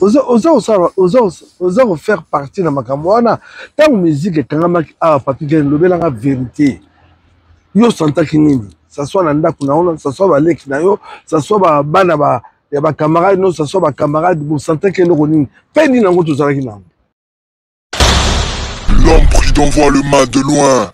Oza kosala, oza kofaire partie na makambo wana. Ntango musique ekangamaki awa, Papi Gen, lobelanga vérité, yo santaki nini? Ça soit na ndako na yo, ça soit baleki na yo, ça soit bana ba ya bacamarade no, ça soit bacamarade, bosantaki eloko nini mpe nini yango tozalaki nango? L'homme prudent voit le mal de loin.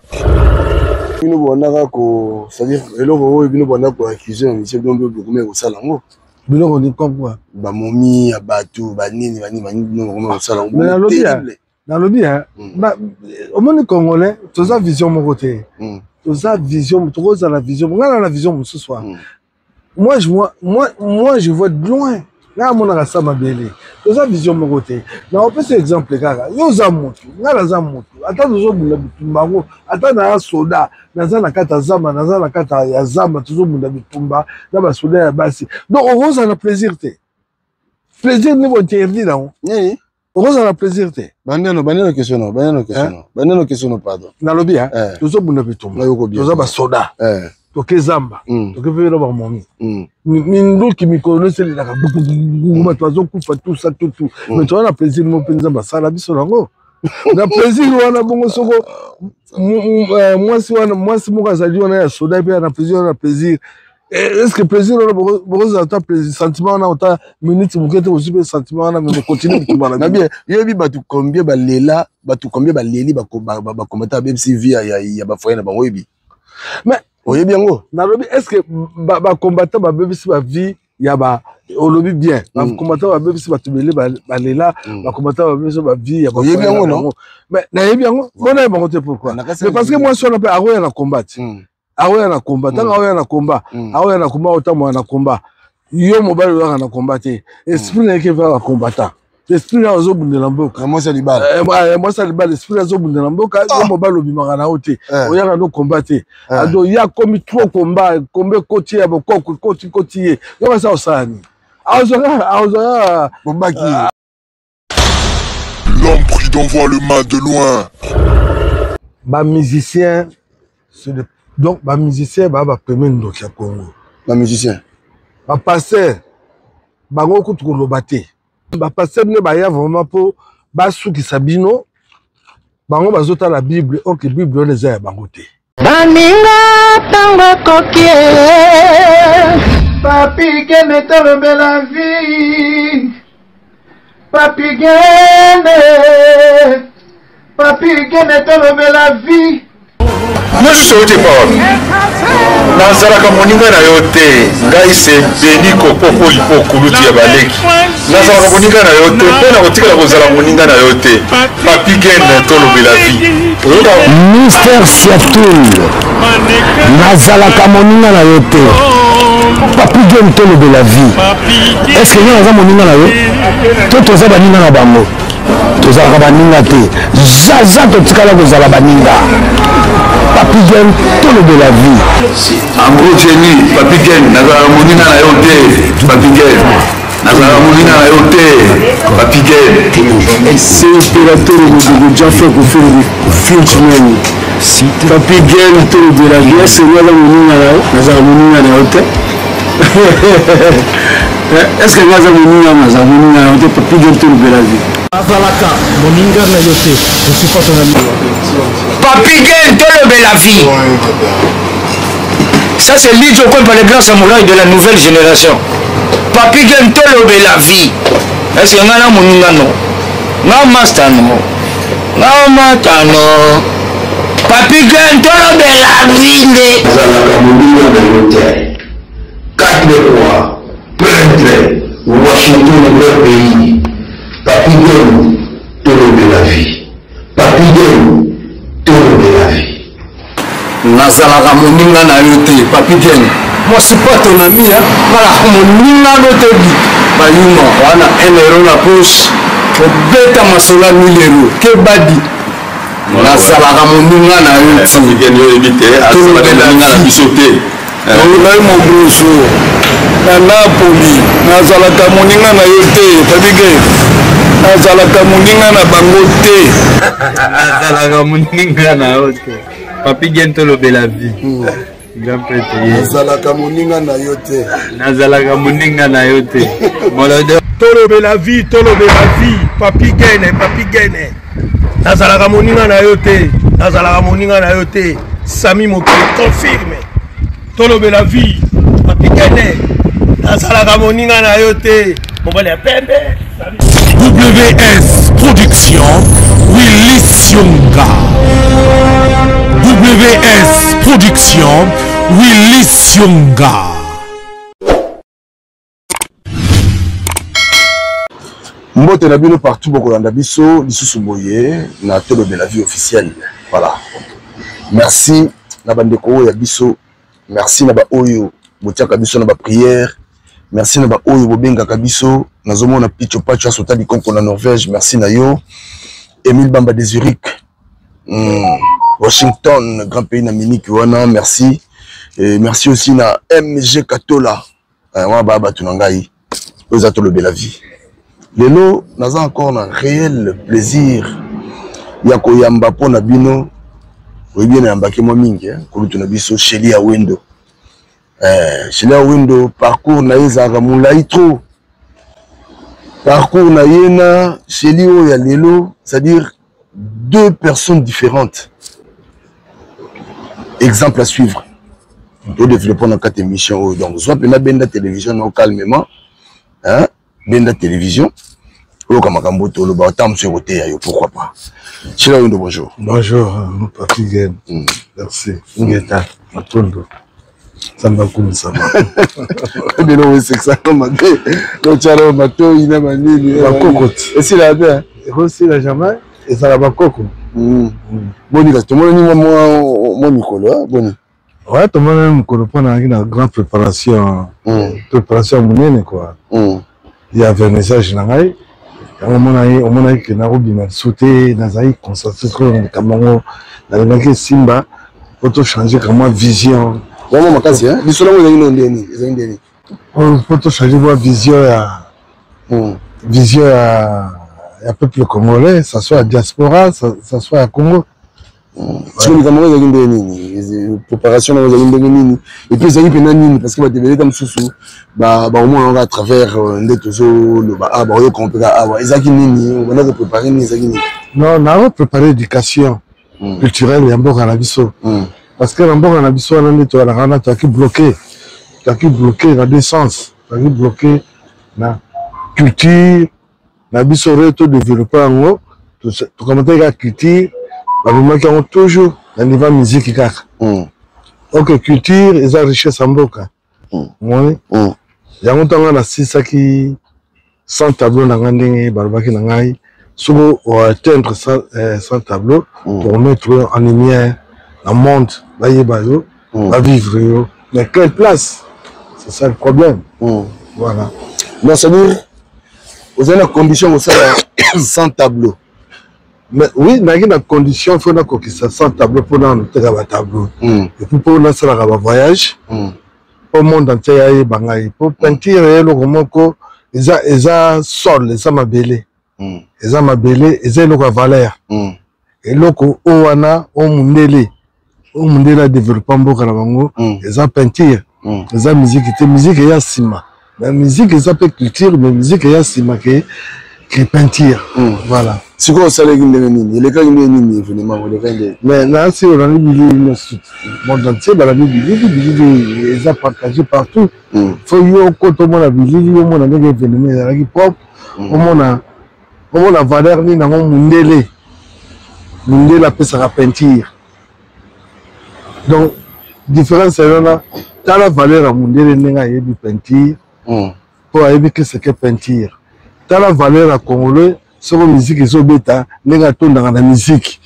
Bino bondaka ko, c'est-à-dire eloko oyo bino bondaka ko accuser na monsieur, bino mpe bokomi kosala yango. Biloko ni comme quoi? Bamomi ya bato, banini banini banini, bino bokomi kosala yango. Mais nalobi ya, nalobi ya, omoni congolais toza vision moko te. Toza vision, tokozala vision, ngai na na vision mosusu wana. Moi je vois, moi, moi je vois de loin. Ngai amonaka sa mabele. Toza vision moko te. Na opesa exemple kaka. Yo oza motu, ngai naza motu. Ata tozobunda bitumba yango, ata na soda, naza na kati ya zamba, naza na kati ya zamba, tozobunda bitumba na basoda ya basi. Donc okozala na plaisir te. Plaisir nde bointerdit nango. Nini? Okozala na plaisir te. Bandeno, bandeno question no, bandeno question no, bandeno question no, pardon. Nalobi ya, tozobunda bitumba. Toza basoda. Toke zamba, toke mpe na bamomi. Minduki mikolo nyonso elelaka, bato bazokufa, tout ça, tout tout. Mais toza na plaisir moko mpe Nzambe asala biso nango. Na plaisir wana bongo soko mwasi wana, mwasi moko azali wana ya soda mpe na plaisir wana, plaisir. Est-ce que plaisir wana bokozala ata plaisir, sentiment wana ata minute moke te? Bozwi mpe sentiment wana, mais bocontinue bitumba na bino. Bien, yoyebi bato combien balela, bato combien baleli bakomata babebisi vie ya bafoyer na bango, oyebi? Mais oyebi yango? Nalobi, est-ce que bacombattant babebisi bavie ya ba, olobi bien, bacombattant babebisi bato ebele balela, bacombattant babebisi bavie ya Oyebi yango, non? Mais nayebi yango, mpo nayeba yango te. Pourquoi? Mais parce que mwasi wana mpe akoya na combat, akoya na combat. Ntango akoya na combat, akoya na combat, otambola na combat. Yo mobali oyaka na combat te. Esprit na ye ke va bacombattant, esprit na azobundela mboka. Mwasi ya libala. Mwasi ya libala, esprit azobundela mboka. Yo mobali obimaka na yo te, oyaka no combat te. Ado ye akomi trop combat, combat ekoti ya bokoko, ekoti koti ye. Yo kasi osala nini? Azwaka, azwaka bobaki. L'homme prudent voit le mal de loin. Ba musicien, donc ba musicien ba ba premier ndoki ya Congo. Ba musicien. Ba pasteur bango kutu koloba te. Ba pasteur nde baya vraiment po basukisa bino. Bango bazotala Bible, or que Bible wana eza ya bango te. Baninga ntango ekoki. Papi Gene tolobela vie. Papi Gene, Papi Gene tolobela vie. Nyonso outi epa wapi? Nazalaka moninga na yo te. Ngai se Beni Kokoko Lipo, kulutu ya baleki. Nazalaka moninga na yo te mpe nakotikala kozala moninga na yo te. Papi Gen, tolobela vie. Oyoka. Mister Siatul, nazalaka moninga na yo te. Papi Gen, tolobela vie. Est ce que nga naza moninga na yo to toza baninga na bango? Tozalaka baninga te, zaza totikala kozala baninga. Papi Gen, tolobela vie. En gros, Jenny, Papi Gen, nazalaka moninga na yo te. Papi Gen, nazalaka moninga na yo te. Papi Gen. C'est Imperator Modogo Jaffa Koffi Frenchman. Papi Gen, tolobela vie. Est-ce que nga moninga na yo? Nazalaka moninga na yo te. Est-ce que nga aza moninga? Naza moninga na yo te. Papi Gen, tolobela vie. Nazalaka moninga na yo te. Je suis pas ton ami. Papi Gen, tolobela vie. Ça, c'est Lidjo Kwempa, le grand samouraï de la nouvelle génération. Papi Gen, tolobela vie. Est-ce que nga na moninga no? Nga master no? Nga mata no? Papi Gen, tolobela vie nde. Nazalaka moninga na yo te. 4 rois, peintre, Washington, grand pays. Papi Gen, tolobela vie. Papi Gen, tolobela vie. Nazalaka moninga na yo te. Papi Gen, moi suis pas ton ami, hein. Nazalaka moninga no te. Bayuma wana 1 euro na poche, kobeta masolo ya 1000 euro kebadi. Nazalaka moninga na yo te. Papi Gen, yo oyebi te, azalaka moninga na biso te. Ngai Mogroso na Napoli, nazalaka moninga na yo te. Papi Gen, nazalaka moninga na bango te. Nazalaka moninga na yo te. Papi Gen, tolobela vie. Grand prêtre ye. Nazalaka moninga na yo te. Nazalaka moninga na yo te. Molodo. Tolobela vie, tolobela vie. Papi Gene, Papi Gene. Nazalaka moninga na yo te. Nazalaka moninga na yo te. Sami Mokili confirme. Tolobela vie. Papi Gene. Nazalaka moninga na yo te. Mobali ya pembe. WS Production, Willy Sionga. WS Production, Willy Sionga. Mbote na bino partout bokolanda biso lisusu boye na Tolobela vie officielle. Voilà. Merci na bandeko oyo ya biso. Merci na ba oyo botiaka biso na ba prière. Merci na ba oyo bobengaka biso. Nazomona Picho Pacho asota likonko na Norvège. Merci na yo. Emile Bamba de Zurich. Washington, grand pays na Munich wana. Merci. Et merci aussi na MG Katola. Wana ba bato na ngai. Oyo eza Tolobela vie. Lelo naza encore na réel plaisir ya koyamba mpo na bino. Oyebi nayambaki mwa mingi, hein, kulutu na biso Shelly Awendo. Shelly Awendo parcours na ye ezalaka molai trop. Parcours na ye na Shelly oyo ya lelo, c'est-à-dire deux personnes différentes. Exemple à suivre. To développer dans quatre émissions oyo. Donc soit pena benda télévision non calmement, hein, benda télévision. Oyo kama kambo to loba tam sur côté yo, pourquoi pas. Shelly Awendo, bonjour. Bonjour, Papi Gen. Merci. Ngeta, Matondo. Samba kumi samba. Bino we c'est ça comme mabe. Donc tcharo mato ina manini. Bakoko. Esila bien. Esila jamais. Ezala bakoko. Boni kasi tomonani mwa mikolo, hein, boni. Ouais, tomonani mikolo mpo nazalaki na grande préparation. Préparation monene quoi. Ya vernissage na ngai. Yango omonaki ke nakobima lisusu te, nazalaki concentré trop na likambo yango, nalingaki esimba po to changer ka mwa vision. Vraiment makasi, hein? Lisolo yango ezalaki nano ndeni? Ezalaki ndeni? Po to changer mwa vision ya vision ya peuple congolais, ça soit ya diaspora, ça soit ya Congo. Sikoyo likambo yango ezalaki ndenge nini? Préparation yango ezalaki ndenge nini? Et puis ezalaki mpenza nini? Parce que bato ebele ta mosusu bakomona yango à travers nde tozoloba awa, bakoyoka mpe kaka awa. Ezalaki nini? Obanda koprépare nini? Ezalaki nini? Non, nako préparer éducation culturelle ya mboka na biso. Parce que na mboka na biso wana nde toyalaka wana, toyaki bloqué. Toyaki bloqué na deux sens. Toyaki bloqué na culture na biso re to développer yango, tokamataki kaka culture, babimaki yango toujours na niveau ya musique kaka. Ok, culture eza richesse ya mboka. Omoni? Yango ntango nasilisaki sans tableau na ngai, ndenge balobaki na ngai, soki oatteindre sans tableau, tokomettre yo en lumière na monde, bayeba yo, bavivre yo. Mais quelle place? C'est ça le problème. Voilà. Non, c'est-à-dire, ozali na condition kosala sans tableau. Mais oui, nazalaki na condition faut nakokisa sans tableau mpo na noteka ba tableau. Et puis mpo nasalaka ba voyage, mpo monde entier ayeba ngai. Mpo peinture ya eloko moko eza sol, eza mabele. Eza mabele, eza eloko ya valeur. Eloko oyo wana, oyo mundele, oyo mundele adevelopa mboka na bango, eza peinture. Eza musique te, musique eya nsima. Mais musique eza pe culture, mais musique eya nsima ke peinture. Voilà. Sikoyo osalaki ndenge nini? Elekaki ndenge nini événement? Elekaki ndenge? Mais nasi olandi bilili nyonso, monde entier balandi bilili, bilili eza partagé partout. Faut yo okota omona bilili, omona ndenge événement ezalaki propre, omona valeur nini yango mundele. Mundele apesaka peinture. Donc différence wana, tala valeur ya mundele ndenge ayebi peinture, po ayebi qu'est-ce que peinture. Tala valeur ya congolais soko musique ezobeta ndenge atondaka na musique.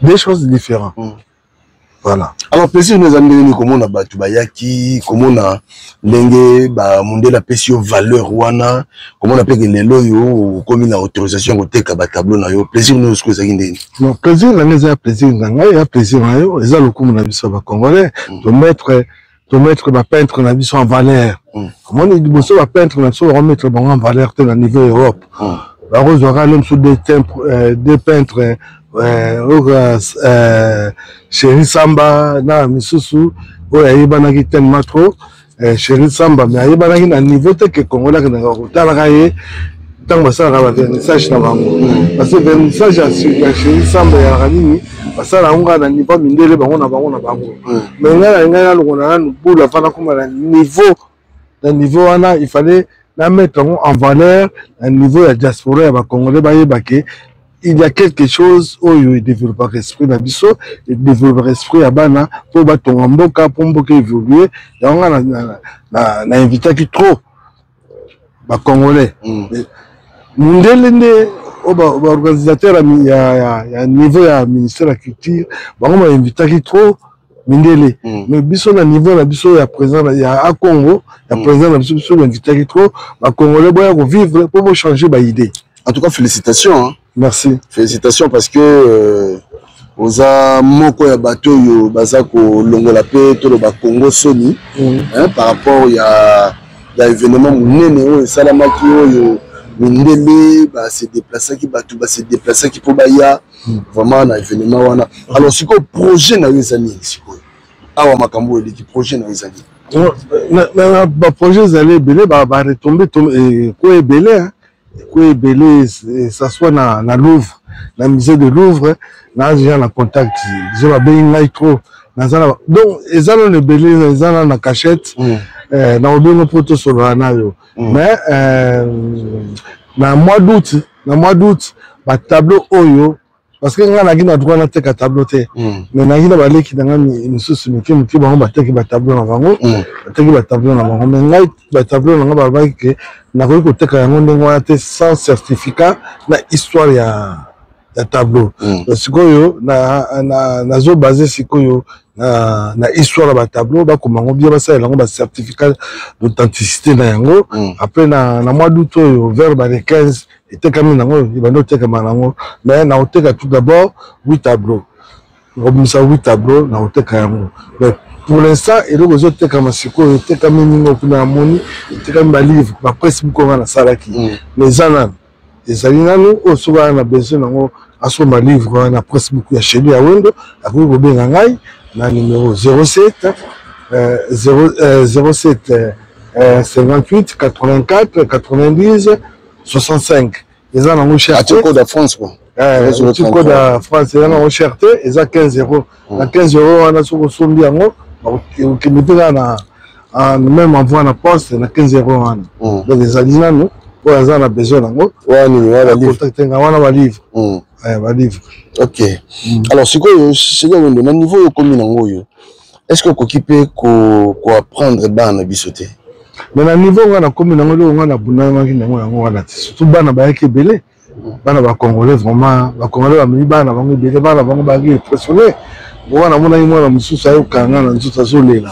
Deux choses différentes. Voilà. Alors plaisir nous eza ndenge nini komona bato bayaki, komona ndenge ba mundele apesi yo valeur wana, komona pe ke lelo oyo okomi na autorisation ya koteka ba tableau na yo. Plaisir nous sikoyo ezalaki ndenge nini? Non, plaisir na ngai eza ya plaisir na ngai, ya plaisir na yo, eza lokumu na biso ya ba congolais, to mettre ba peintre na biso en valeur. Omoni liboso ba peintre na biso bakomettre bango en valeur te na niveau Europe. Bakozwaka le mosusu deux peintres. Oyo Chéri Samba na misusu oyo ayebanaki tellement trop. Chéri Samba, mais ayebanaki na niveau te ke Congolais akendaka kotalaka ye ntango basalaka bavernissage na bango, parce que vernissage ya Chéri Samba eyalaka nini, basala yango kaka na niveau ya mindele, bango na bango na bango. Mais ngai na ngai nalongola nanu boule avant nakoma na niveau, na niveau wana il fallait na mettre yango en valeur na niveau ya diaspora ya bacongolais, bayeba ke il y a quelque chose oyo edéveloppaka esprit na biso, edéveloppaka esprit ya bana mpo batonga mboka, mpo mboka évolue. Yango nga na invitaki trop bacongolais. Mundele nde oyo baorganisateur ya niveau ya ministère ya culture, bango bainvitaki trop mindele. Mais biso na niveau na biso ya président ya Akongo, ya président na biso, biso bainvitaki trop bacongolais, boya kovivre mpo bochange baidée. En tout cas, félicitations, hein. Merci. Félicitations, parce que oza moko ya bato oyo baza kolongola mpe toloba Congo soni, hein, par rapport ya événement monene oyo esalamaki, oyo mindele base déplaçaki, bato base déplaçaki mpo baya vraiment na événement wana. Alors sikoyo, projet na yo eza nini sikoyo awa? Makambo oyo eleki, projet na yo eza nini? Baprojet ezali ebele, baretombées ko ebele, ko ebele, ça soit na Louvre, na musée de Louvre, na déjà na contact, déjà babengi ngai trop, naza na, donc eza nano ebele, eza nano na cachette. Na obengo mpo tosolola na yo. Mais na mois d'août, na mois d'août, batableau oyo, parce que ngai naki na droit nateka tableau te, mais naki na baleki na ngai misusu mike mike, bango bateki batableau na bango, bateki batableau na bango. Mais ngai, batableau na ngai, balobaki ke nakoki koteka yango ndenge wana te sans certificat na histoire ya tableau. Sikoyo nazobaser sikoyo na histoire ya batableau, bakoma yango bien, basalela yango bacertificat d'authenticité na yango. Après na mois d'août oyo, vers ba le 15, etekami nango, ebandi otekama nango. Mais na oteka tout d'abord 8 tableau, nakobimisa 8 tableau, na koteka yango. Mais pour l'instant, eloko ezotekama sikoyo, etekami mingi kuna, namoni etekami balivre, bapresse buku nga nasalaki. Mais eza nanu, ezali nanu oyo, soki aya na besoin nango, asomba livre wana, presse buku ya Cheli ya Wendo, akoki kobenga ngai na numéro 07 0, 07 58 84 90 65. Eza nango cher. Atie code ya France quoi. Otie code ya France, eza nango cher te, eza 15 euro. Na 15 euro wana, soki osombi yango, okende mpe kaka na même envoi na poste na 15 euro wana. Donc ezali nanu, oyo aza na besoin nango, contacte nga wana, balivre, balivre. Ok, alors sikoyo, Cheli Wendo, na niveau oyo okomi nango oyo, est ce que okoki mpe koapprendre bana na biso te? Mais na niveau nga nakomi nango, eloko nga nabundamaki nango yango wana te. Surtout bana bayaki ebele, bana bacongolais, vraiment bacongolais bamemi bana na bango ebele, bana bango bayaki impressionné. Wana namonaki mwana mosusu ayokanga na nzoto, azolela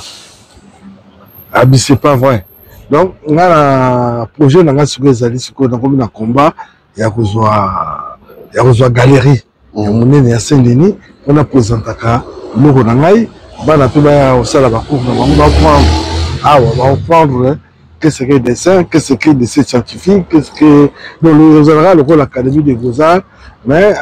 abi, c'est pas vrai. Donc nga na projet na nga sikoyo ezali, sikoyo nakomi na combat ya kozwa galerie ya monene ya Saint Denis, mpona présentaka biloko na ngai, bana mpe baya kosala bacours na bango, baprendre awa, baprendre qu'est-ce que dessin, qu'est-ce que dessin scientifique, qu'est-ce que, donc ozalaka lokola académie de beaux-arts, mais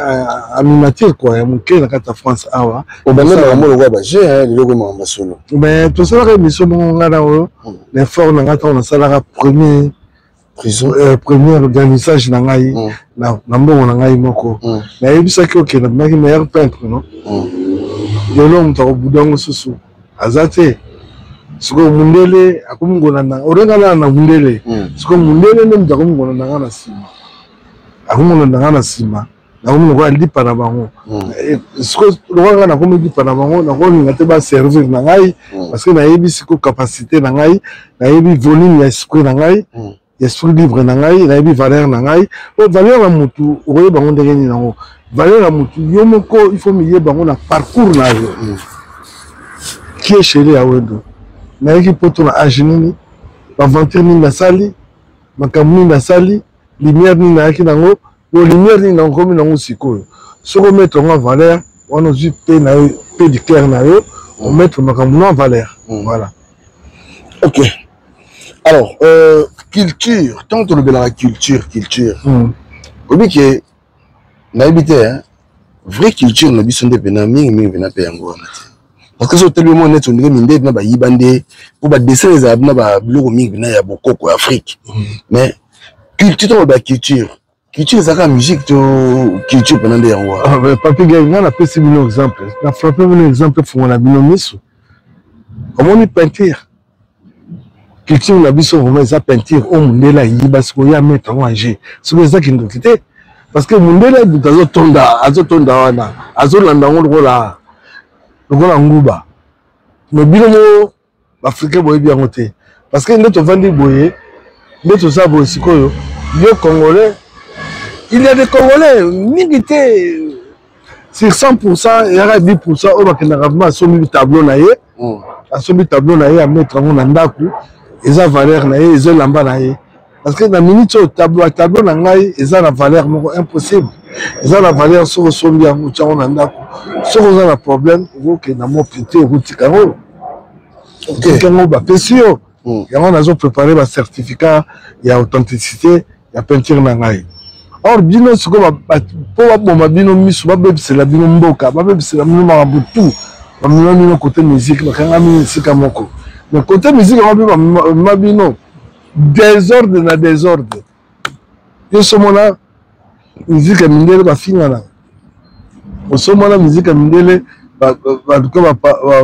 en miniature quoi, ya moke na kati ya France awa. Obanda makambo lokola baje leloko, makambo solo. Mais tosalaka émission moko ngai na oyo, na effort na ngai, ntango nasalaka premier prison, première vernissage na ngai, na mbongo na ngai moko, nayebisaki oke nabimaki meilleur peintre. No lelo moto akobuda yango susu aza te. Sikoyo mundele akomi kolanda, orenga nana na mundele. Sikoyo mundele nde moto akomi kolanda nga na nsima, akomi kolanda nga na nsima, nakomi lokola lipa na bango. Sikoyo lokola nga nakomi lipa na bango, nakolinga te baservir na ngai, parce que nayebi sikoyo capacité na ngai, nayebi volume ya esprit na ngai, esprit libre na ngai, nayebi valeur na ngai. Po valeur ya motu, okoyeba yango ndenge nini? Yango valeur ya motu, yo moko il faut miyeba yango na parcours na yo. Qui est Cheli ya Wendo? Nayeki poto na age nini? Baventure nini nasali? Makambo nini nasali? Lumière nini nayaki nango? Po lumière nini nakomi nango sikoyo? Soki omettre yango en valeur wana, ozwi mpe na yo mpe du cœur na yo, omettre makambo no en valeur, voilà. Ok, alors culture, ntango tolobelaka culture, oyebi ke nayebi te. Vraie culture na biso nde pena mingi mingi pena pe yango wana te. Parce que soki otali mwa neti ondenge mindele pena bayiba nde po ba dessin ezala pena ba biloko mingi pena ya bokoko ya Afrique. Mais culture to ba culture culture ezalaka musique to culture pena nde yango wana. Ah, Papi Gay, nga napesi bino exemple, na frappe bino exemple fungola bino miso. Omoni peinture culture na biso vraiment eza peinture oyo mundele ayiba sikoyo ye amettre yango en jeu soki eza kindoki te parce que mundele moto azotonda azotonda wana azolanda yango lokola lokola nguba mais bino moko baafricain boyebi yango te parce que nde tovandi boye nde toza boye sikoyo yo congolais il y a des congolais mingi te sur 100% eyaka 10% oyo bakendaka vraimen asombi tableau na ye mm. asombi tableau na ye amettre yango na ndako eza valeur na ye eza elamba na ye parce que na minute oyo tableau tableau na ngai eza na valeur moko impossible eza na valeur soki osombi yango otya yango na ndako soki oza na problème okokende na mopi te okotika yango otika yango bapesi yo mm. yango nazo prépare ba certificat ya authenticité ya peinture na ngai or bino sikoyo mpo baboma bino miso babebisela bino mboka babebisela bino makambo tout bamema bino kote musique bakanga bino esika moko mais kote musique yango mpe bamema bino desordre na desordre yo somona musique ya mindele bafingana osomona musique ya mindele baluka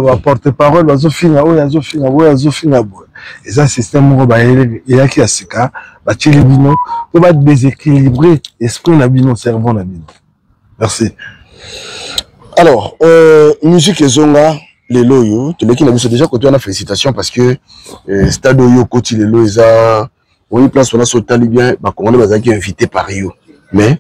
baporte parole bazofinga oyo azofinga boye azofinga boye eza système moko eyaki ya sika batieli bino mpo badeséquilibre esprit na bino cerveau na bino merci alors euh, musique ezonga lelo oyo toleki na biso déjà kote wana félicitation parce que euh, stade oyo okoti lelo eza oyi place wana so otali bien bakongole bazalaki invité par yo mais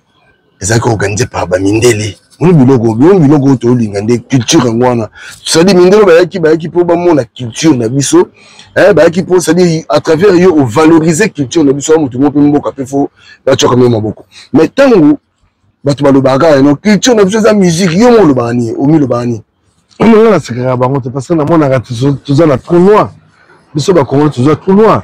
ezalaki organisé par bamindele moni biloko biloko biloko oyo tolinga nde culture yango wana c'est-à-dire mindele bayaki bayaki mpo bamona culture na biso eh, bayaki mpo c'est-à-dire à travers yo ovaloriser culture na biso ya moto moko mpe mboka mpe fo batyaka mpe maboko mais ntango bato balobaka kaka no culture na biso eza musique yo mo olobaka nini omilobaka nini nga nasekaka bango te parce que namonaka toza na trou noir biso bakongoli toza trou noir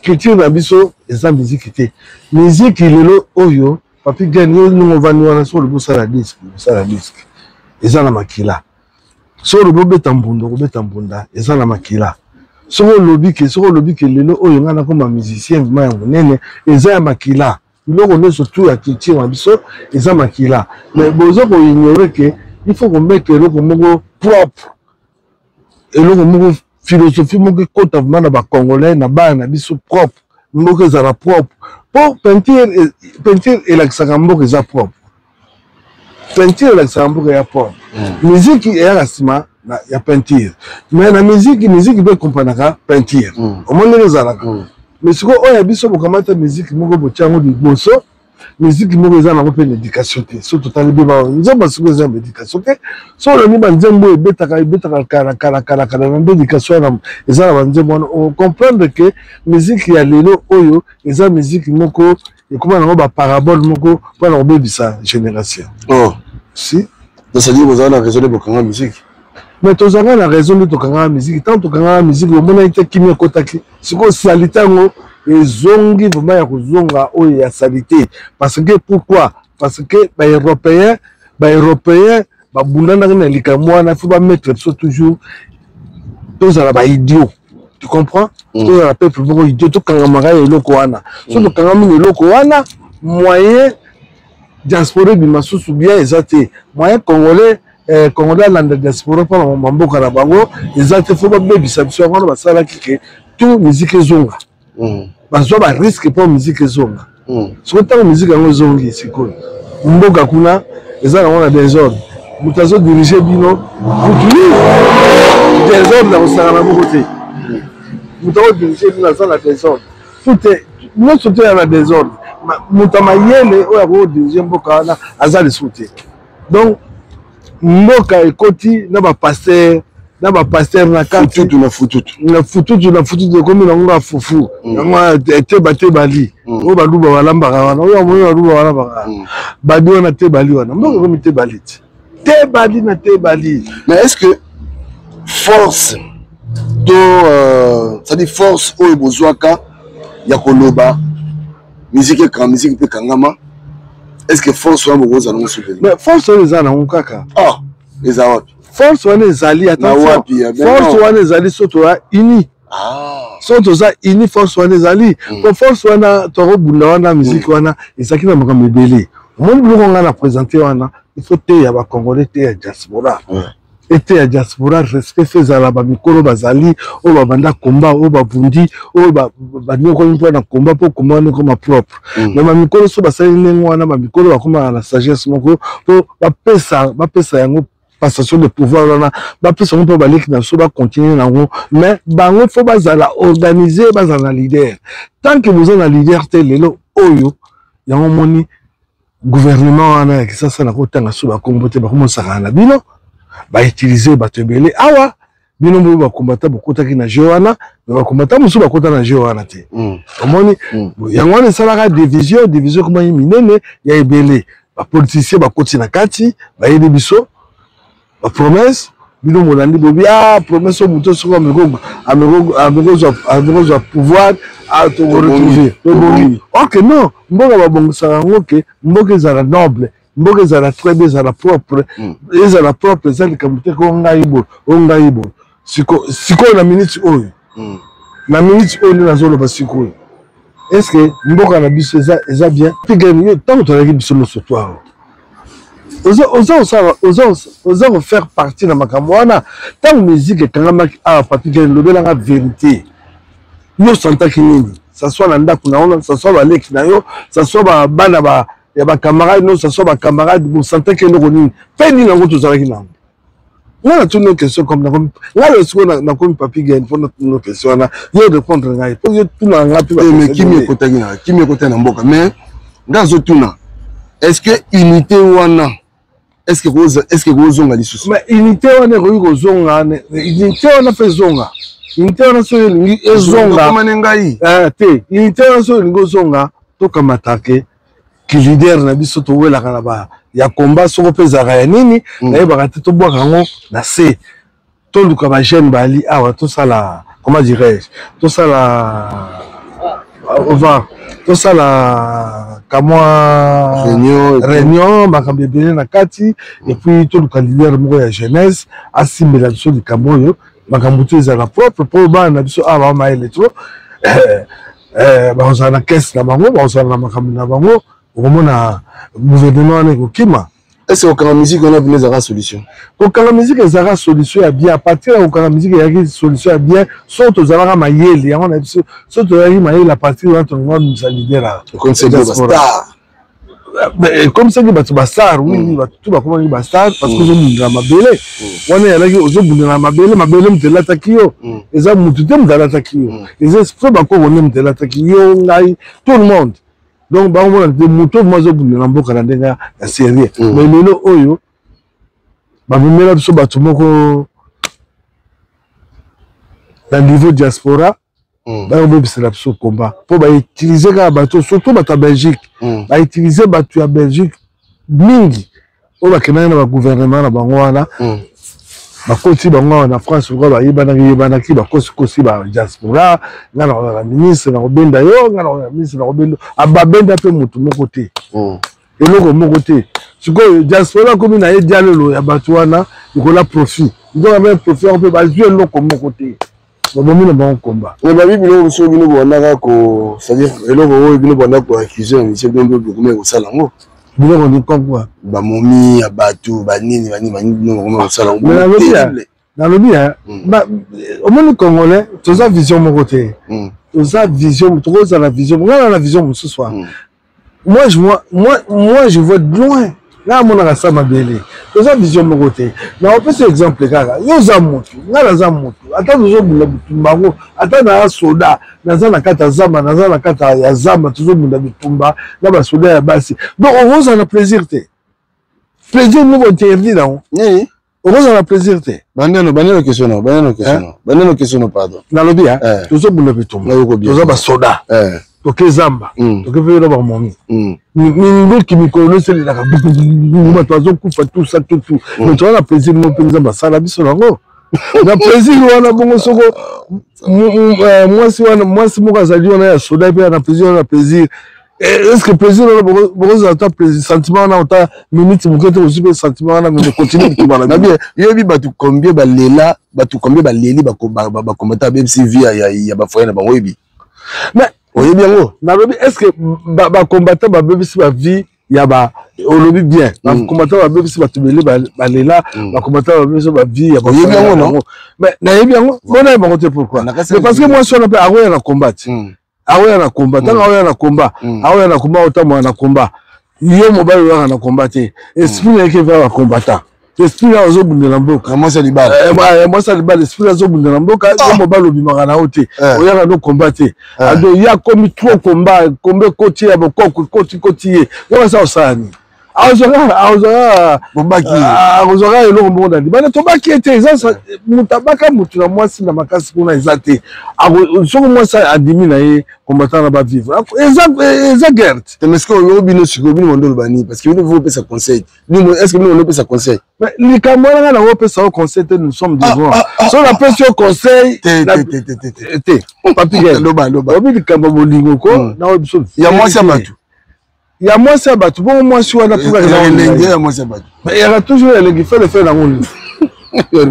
culture na biso eza miziki te miziki lelo oyo papi gen yo ndenge ovandi wana soki olobi osala diske osala diske eza na makila soki olobi obeta mbunda okobeta mbunda eza na makila soki olobi ke soki olobi ke lelo oyo ngai nakoma musicien vraimen ya monene eza ya makila biloko nyonso tout ya culture na biso eza makila mais boza koignore ke il faut komettre eloko moko propre eloko moko philosophie moko ekota vraimen na bacongolais na bana na biso propre mboka ezala propre mpo peinture peinture elakisaka mboka eza propre peinture elakisaka mboka ya propre mm. miziki eyaka nsima ya peinture mais na miziki miziki mpe ekompranaka peinture mm. omoni ndenge ezalaka mm. mais sikoyo oyo ya biso bokamata miziki moko botya yango liboso miziki moko eza nango mpe na éducation te so totali mpe banzembo sikoyo eza na éducation te so olandi banzembo oyo ebetaka ebetaka kala kala kala kala na nde éducation wana eza na banzembo wana ocomprendre ke miziki ya lelo oyo eza miziki moko ekoma nango baparabole moko mpo na kobebisa génération oh. si c'est-à-dire bozala na raison nde bokanga miziki mais tozalaka na raison nde tokangaka miziki ntango tokangaka miziki omonaki te kimia ekotaki sikoyo salite yango ezongi vraiment ya kozonga oyo ya salite parce que pourquoi parce que baeuropéen baeuropéen babundanaki na likambo wana faut bamettre biso toujours tozala baidiot tu comprends mm. tozala peuple moko idiot tokangamaka ya eloko wana so mm. tokangami na eloko wana moyen diaspora ebima susu bien eza te moyen congolais eh, congolais alanda diaspora mpona bamboka na bango eza te fo babebisa biso yango wana basalaki ke tout musique ezonga mm. bazwa bariske mpo musique ezonga mm. soki ntango musique yango ezongi sikoyo mboka kuna eza nango na desordre moto azodirige bino kutu desordre akosangana moko te moto akodirige bino aza na desordre tout nyonso te ya na desordre moto ya mayele oyo akoki kodirige mboka wana aza lisusu te donc mboka ekoti na bapaster na bapaster na kati na fututu na fututu na fututu ekomi nango nga fufu mm. yango teba tebali mm. oyo baluba balambaka wana oyo amoni baluba balambaka mm. badi wana tebali wana mboka ekomi tebali ti tebali na tebali mais est ce que force to euh, c'est-à-dire force oyo bozwaka ya koloba musique ekanga musique mpe ekangama. Est ce que force wana bokozala nango soki? Mais force wana eza nango kaka. Ah, eza wapi force wana? Ezali, attention, force wana ezali so toza uni. So toza uni, force wana ezali. Po force wana tokobunda wana, musique wana ezalaki na makambo ebele. Omoni biloko ngai na présente wana, il faut teya bacongolais, teya diaspora, ete ya diaspora respect fe ezala. Bamikolo bazali oyo babanda komba, oyo babundi, oyo banyokwami mpo na komba, mpo komba wana ekoma propre. Mais bamikolo so basali ndenge wana, bamikolo bakomaka na sagesse moko mpo bapesa yango passation de pouvoir wana, bapesa yango mpo baleki na biso bacontinue nango. Mais bango faut bazala organise, bazala na leader. Tant que boza na leader te, lelo oyo yango omoni gouvernement wana ya Kisasa, na kotanga so bakombo te, bakomosakana na bino, bautilize bato ebele awa. Bino mboyo bakombata bokotaki na jeu wana, me bakombata mosusu bakota na jeu wana te. Omoni yango wana esalaka division, division ekomaki minene ya ebele. Bapoliticien bakoti na kati, bayebi biso bapromesse. Bino molandi bobi ah, promesse oyo moto soki amekozwa pouvoir tokoretrouve, tobongi. Ok, non, mboka babongisaka yango ke mboka ezala noble, mboka ezala très bien, ezala propre, ezala propre. Eza likambo te ko ngai boye, o ngai boye. Sikoyo na minute oyo, na minute oyo nde nazoloba sikoyo, est ce que mboka na biso eza bien? Ntango tozalaki biso nyonso to awa, oza kofaire partie na makambo wana. Ntango musique ekangamaki awa, Papi Gene, lobelanga vérité, yo santaki nini? Ça soit na ndako na yo, ça soit baleki na yo, ça soit bana ya bacamarade no, ça soit bacamarade, bosantaki eloko nini mpe nini yango tozalaki nango? Nga natuni yo question comme nakomi nga lelo sikoyo, nakomi Papi Gen, mpo natuni yo question wana, yo répondre ngai, mpo yo tuna nga mpe. Mais kimi ekotaki na kimi ekotaki na mboka, mais nga azotuna, est ce que unité wana, est ce que kozonga lisusu? Mais unité wana ekoki kozonga, unité wana mpe ezonga. Unité wana soki elingi ezonga ngai te, unité wana soki elingi ozonga, tokamatake ki leader na biso towelaka na ba ya combat, soko mpe ezalaka ya nini, nayebaka te. Tobwaka yango na se, toluka bajeune bali awa, tosala, comment dirais-je, tosala ova, tosala kamwa réunion, makambo ebele na kati, et puis toluka leader moko ya jeunesse asimbela biso likambo oyo, makambo to ezala propre, mpo bana na biso awa bamayele trop, bakozala na caisse na bango, bakozala na makambo na bango. Okomona gouvernement wana ekokima. Est-ce kokanga musique wana bino ezalaka solution? Kokanga musique ezalaka solution ya bien. À partir ya kokanga musique ezalaki solution ya bien so tozalaka mayele yango na biso. So tozalaki mayele, à partir wana tolinga bimisa leader. Ekomisaki bato bastar, oui, bato tu bakomaki bastar parce que ozobundela mabele wana eyalaki, ozobundela mabele, mabele moto elataki yo, eza motu te moto alataki yo, eza esprit bakoko nde moto elataki yo, ngai, tout le monde. Donc bakomona te moto oyo azobundela mboka na ndenge ya sérieux. Mais lelo oyo bamemela biso bato moko na niveau diaspora, bayobebisela biso komba, mpo bautilize kaka bato, surtout bato ya Belgique. Bautilize bato ya Belgique mingi oyo bakendaki na bagouvernement na bango wana, bakoti bango awa na France lokola bayebanaki yebanaki, bakosikosi badiaspora: nga na kozala ministre, na kobenda yo, nga na kozala ministre, na kobenda. Babenda mpe motu moko te, eloko moko te. Sikoyo diaspora akomi na ye dialelo ya bato wana likola profit, nzoka mpe profit yango mpe bazwi eloko moko te, babomi na bango komba. Mais babi biloko mosusu bino bobandaka ko, c'est-à-dire eloko oyo bino bobandaka koaccuse na mission, bino mpe bokomaki kosala yango. Biloko ni comme Bamomi ya bato banini banini banini, bino bokomaki kosala yango. Nalobi, omoni congolais toza vision moko te, toza vision, tokozala vision, ngai na vision mosusu wana. Moi je vois, moi je vois de loin, ngai amonaka sa mabele. Toza vision moko te. Na opesa exemple kaka, yo oza motu, ngai naza motu, ata tozobunda bitumba yango, ata naa soda, naza na kati ya zamba, naza na kati ya zamba, tozobunda bitumba na basoda ya basi, donc okozala na plaisir te, plaisir moko interdit nango, okozala na plaisir te. Bandeno, bandeno question no, bandeno question no, bandeno question no, pardon. Nalobi tozobunda bitumba, toza basoda, toke zamba, toke mpe na bamomi minduki, mikolo nyonso elelaka, bato bazokufa, tout ça, tout tout, mais toza na plaisir moko mpe Nzambe asala biso nango na plaisir wana. Bongo soko mwasi wana, mwasi moko azali wana ya soda mpe na plaisir wana, na plaisir. Eh, est ce que plaisir wana bokozala ata plaisir sentiment wana ata minute moke te ozwi mpe sentiment wana mais continue bitumba na bien. Yoyebi bato combien balela, bato combien baleli bakombata bmc vie ya bafoyer na bango, oyebi? Mais oyebi yango? Nalobi, est ce que bacombattant babebisi bavie ya ba, olobi bien, bacombattant babebisi bato ebele balela, bacombattant babebisi bavie ya Oyebi yango, non? Mais nayebi yango, bona yebi bango te. Pourquoi? Mais parce que mwasi wana mpe akoya na combat, aoya na combat. Ntango aoya na combat, aoya na combat, otambola na combat, yo mobali oyaka na combat te. Esprit na yeke va bacombattant, esprit na azobundela mboka. Mwasi ya libala. Mwasi ya libala, esprit azobundela mboka. Yo mobali obimaka na yo te, oyaka no combat te. Ado ye akomi trop combat, combat ekoti ya bokoko, ekoti koti ye, yo asa osala nini? Azwaka akozwaka eloko moko na libanda. Tobaki ye te, eza moto abaka motu na mwasi na makasi kuna eza te. Soki mwasi andimi na ye combattant na bavivre, eza guerre te. Mais ce oyo bino sikoyo, bino bondo oloba nini? Parce que bino opesa conseil, est ce que bino bondo opesa conseil? Likambo wana nga nango opesa yo conseil te, nous sommes devant. So napesi yo conseil te, Papi, obi likambo bolingo ko na biso ya mwasi ya bato. Ya mwasi ya bato, bongo mwasi wana Elenge ya mwasi ya bato. Eyaka toujours elengi. Fele fe nango nini?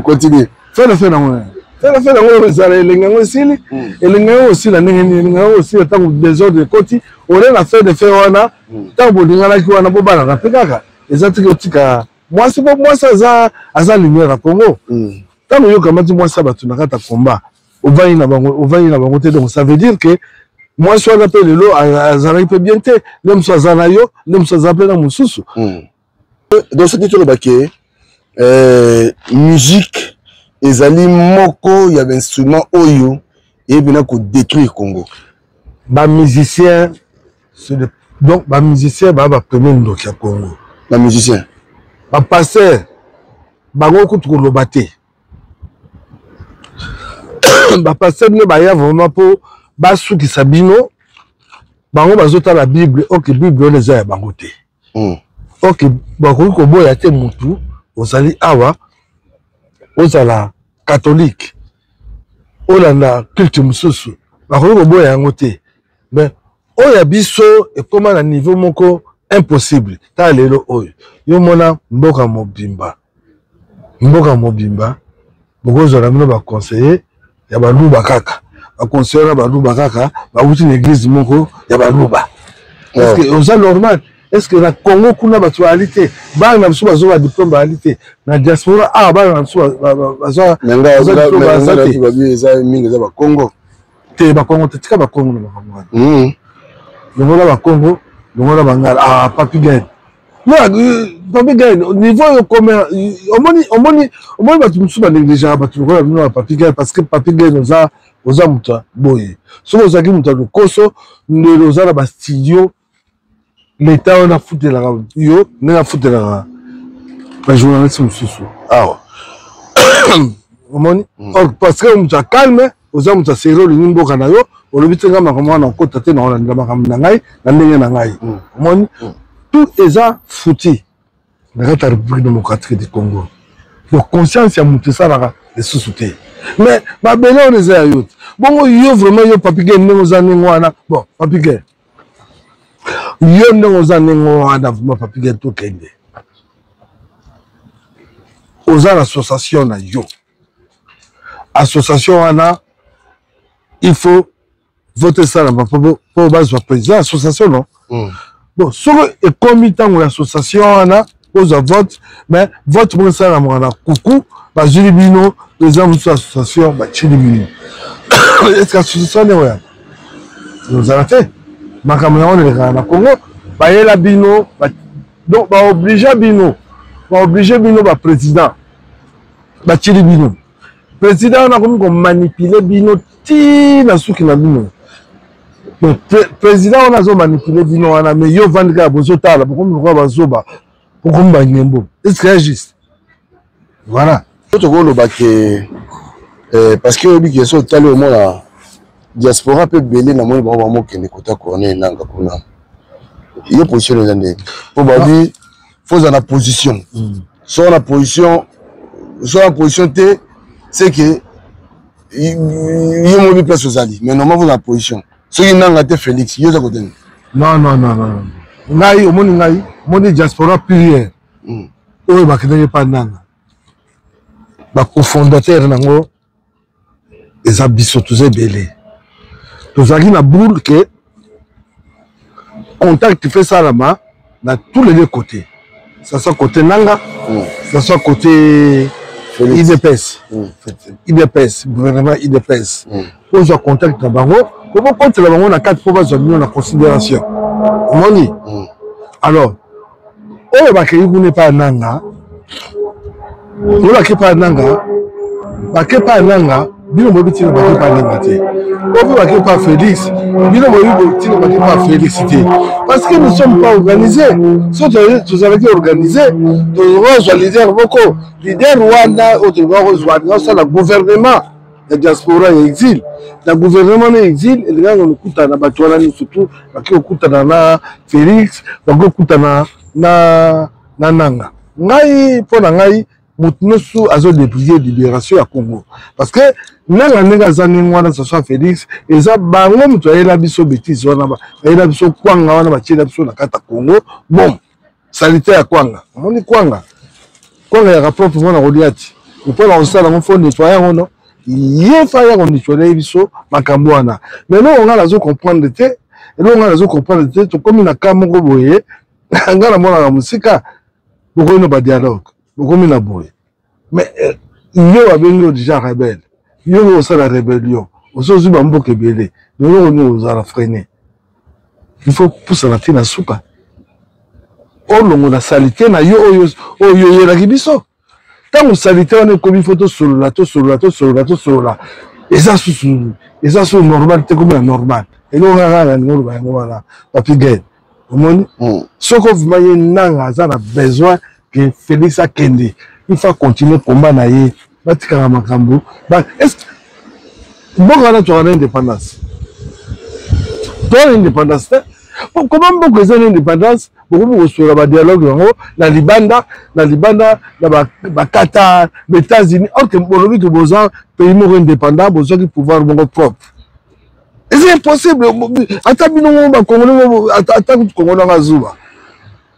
Continue. Fele fe nango, fele fe nango ezala elengi yango esili. Elengi yango osila ndenge nini? Elengi yango osila ntango désordre ekoti ole na fe de fe wana. Ntango bolinganaki wana, bobalaka mpe kaka, eza tiki otika mwasi po mwasi aza lumière ya Congo. Ntango yokamati mwasi ya bato na kati ya combat, ovandi na bango, ovandi na bango te. Donc ça veut dire que mwasi wana mpe lelo azalaki mpe bien te, nde mosusu aza na yo, nde mosusu aza mpe na mosusu. Donc soki toloba ke musique ezali moko ya bainstrument oyo eyebi na kodétruire Congo. Bamusicien, donc bamusicien baa bapremier ndoki ya Congo. Bamusicien. Bapasteur bango kutu koloba te. Bapasteur nde baya vraiment mpo basukisa bino. Bango bazotala Bible, ok, Bible wana eza ya bango te. Ok, bakoki koboya te. Mutu ozali awa, ozala catholique, olanda culte mosusu, bakoki koboya yango te. Mais oyo ya biso ekóma na niveau moko impossible. Tala lelo oyo, yo mona mboka mobimba, mboka mobimba bokozwa na bino baconseiller ya baluba kaka, baconseiller na baluba kaka, bawuti na église moko ya baluba. Est ce que oza normal? Est ce que na Congo kuna bato bayali te? Bana na biso bazwa badiplôme, bayali te na diaspora awa? Bana na biso bazwa diplôme, baza te. Eza mingi, eza bakongo. Te, bakongo te, tika bakongo na makambo wana. Longola bakongo, longola bangala. Ah, Papi Gain, Papi Gain, niveau oyo kome, omoni, omoni, omoni bato mosusu banégligeaka bato lokola bino ya Papi Gain, parce que Papi Gain oza moto ya boye. Soki ozalaki moto ya lokoso, ndelo oza na bastudio, leta wana afutelaka yo ndenge afutelaka bajournaliste mosusu awa, omoni? Parce que moto ya calme, oza moto ya sérieux, olingi mboka na yo, olobi te nga makambo wana okota te, na olandela makambo na ngai na ndenge na ngai. Omoni, tout eza foutu na kati ya République démocratique du Congo. Donc conscience ya moto esalaka lisusu te. Mais mabele wana eza ya yo te. Bongo yo vraiment, yo Papi Gen, ndenge oza ndenge wana, bon, Papi Gen, yo ndenge oza ndenge wana, vraiment Papi Gen, tokende, oza na association na yo. Association wana, il faut vote esalama mpo bazwa président association, non? Bon, soki ekomi ntango ya association wana ozwa vote, mais vote moko esalamaka na kuku, bazwili bino président mosusu association, batili bino. Est ce que association ndenge oya ozala te? Makambo yango elekaka na Congo, bayela bino, donc baoblige bino, baoblige bino baprésident, batili bino président wana, akomi komanipule bino ti na suki na bino. Président wana azomanipule bino wana, mais yo ovandi kaka, bozotala, bokomi lokola bazoba, bokomi bangembo. Est ce que juste voilà? Tokoloba ke parce que oyebi ke so otali, omona diaspora mpe ebele, namoni bango bamokende kota Corneille Nanga kuna. Yo position eza ndenge mpo babi faut na position, so na position, so na position te, c'est que yo mobi place ozali. Mais normalement faut na position, soki Nanga te, Félix, yo oza koteni. Non, non, non, non. Ngai, omoni ngai, omoni diaspora pluriel. Oyo bakendaki epa nanga. Ba cofondateur nango eza biso toza ebele. Tozalaki na boule que contact fait salama na tous les deux côtés. Ça soit côté Nanga, ça soit côté IDPS. IDPS, gouvernement IDPS. Ozwa contact na bango, po bokotela bango na kati po bazwa bino na considération. Omoni? Alors, oyo bakei kuna epai ya Nanga, oyo bakei epai ya Nanga, bakei epai ya Nanga, bino boyebi ntina bakei epai ya Nanga te. Oyo mpe bakei epai ya Félix, bino boyebi ntina bakei epai ya Félix te. Parce que nous sommes pas organisés. Soki tozalaki organisé, tozwa leader moko, leader wana oyo tolingaka kozwa, alingaka kosala gouvernement ya diaspora ya exil. Na gouvernement na exil elingaka kokutana na bato wana nyonso tu, bake kokutana na Félix, bake kokutana na na Nanga. Ngai mpo na ngai moto nyonso azo débrouiller libération ya Congo, parce que Nanga ndenge aza ndenge wana, ce soit Félix, eza bango moto ayela biso bêtise wana, bayela biso kwanga wana, batiela biso na kati ya Congo. Bon, salite ya kwanga, omoni kwanga, kwanga yaka propre mpona kolia ti, mpona kosala yango fo nettoyer yango. No ye fa ya konettoyer biso makambo wana. Mais eloko ngai nazo comprendre te, eloko ngai nazo comprendre te, tokomi na ka moko boye, ngai namonaka mosika, bokomi na badialogue, bokomi na boye, mais yo babengi yo déjà rebelle, yo osala rébellion, ozozwi bamboka ebele, eloko nini ozala freine? Il faut pusana te na suka, olongola salite na yo oyo oyo oyelaki biso. Ntango salite wana ekomi, fo tosolola, tosolola, tosolola, tosolola. Eza susu, eza susu normal te, komi na normal. Eloko kaka na lingo oloba yango wana, Papi Gen, omoni, soki ovima ye Nanga aza na besoin ke Félix akende, il faut continuer combat na ye, batikaka makambo. Mboka wana toka na indépendance, toka na indépendance te. Koma mboka eza na indépendance, bokomi kosola badialogue yango na libanda, na libanda, na baQatar, baÉtats-Unis, or que bolobi ke boza pays moko indépendant, bozwaki pouvoir moko propre. Eza impossible. Ata bino ngo bakongole, ata kongo nanga zuba,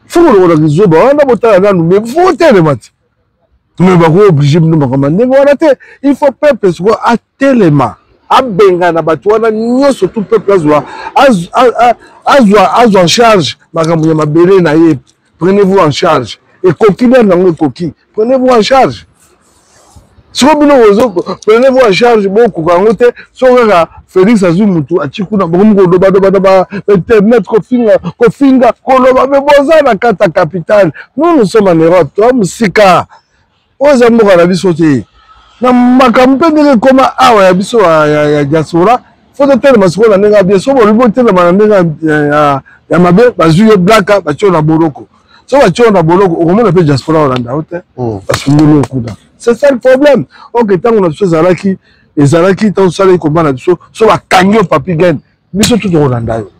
fo kolongolaka zoba wana, botala nanu, mais fo telema te. Mais bako oblige bino makambo ya ndenge wana te. Il faut peuple sikoyo atelema, abengana bato wana nyonso. Tout peuple azwa azwa azwa en charge makambo ya mabele na ye. Prenez-vous en charge, ekoki nani yango ekoki. Prenez-vous en charge. Sikoyo bino bozo prenez-vous en charge, bokoka yango te. Soki kaka Félix azwi mutu atie kuna, bokomi kolobadoba na ba internet, kofinga, kofinga, koloba. Me boza na kati ya capitale, nous, nous sommes en Europe, toa mosika. Oyo eza mboka na biso te. Na makambo mpe ndenge ekoma awa ya biso ya diaspora, fo totelema sikoyo na ndenge ya bien. So bolobi botelema na ndenge ya mabe, bazwi yo blaka, batie yo na boloko. So batie yo na boloko, okomona mpe diaspora olanda yo te, basungoli yo kuna. C'est ça le problème. Ok, ntango na biso ezalaki, ezalaki ntango tosalaki komba na biso, so bakangi yo, Papi Gen, biso tu tokolanda yo,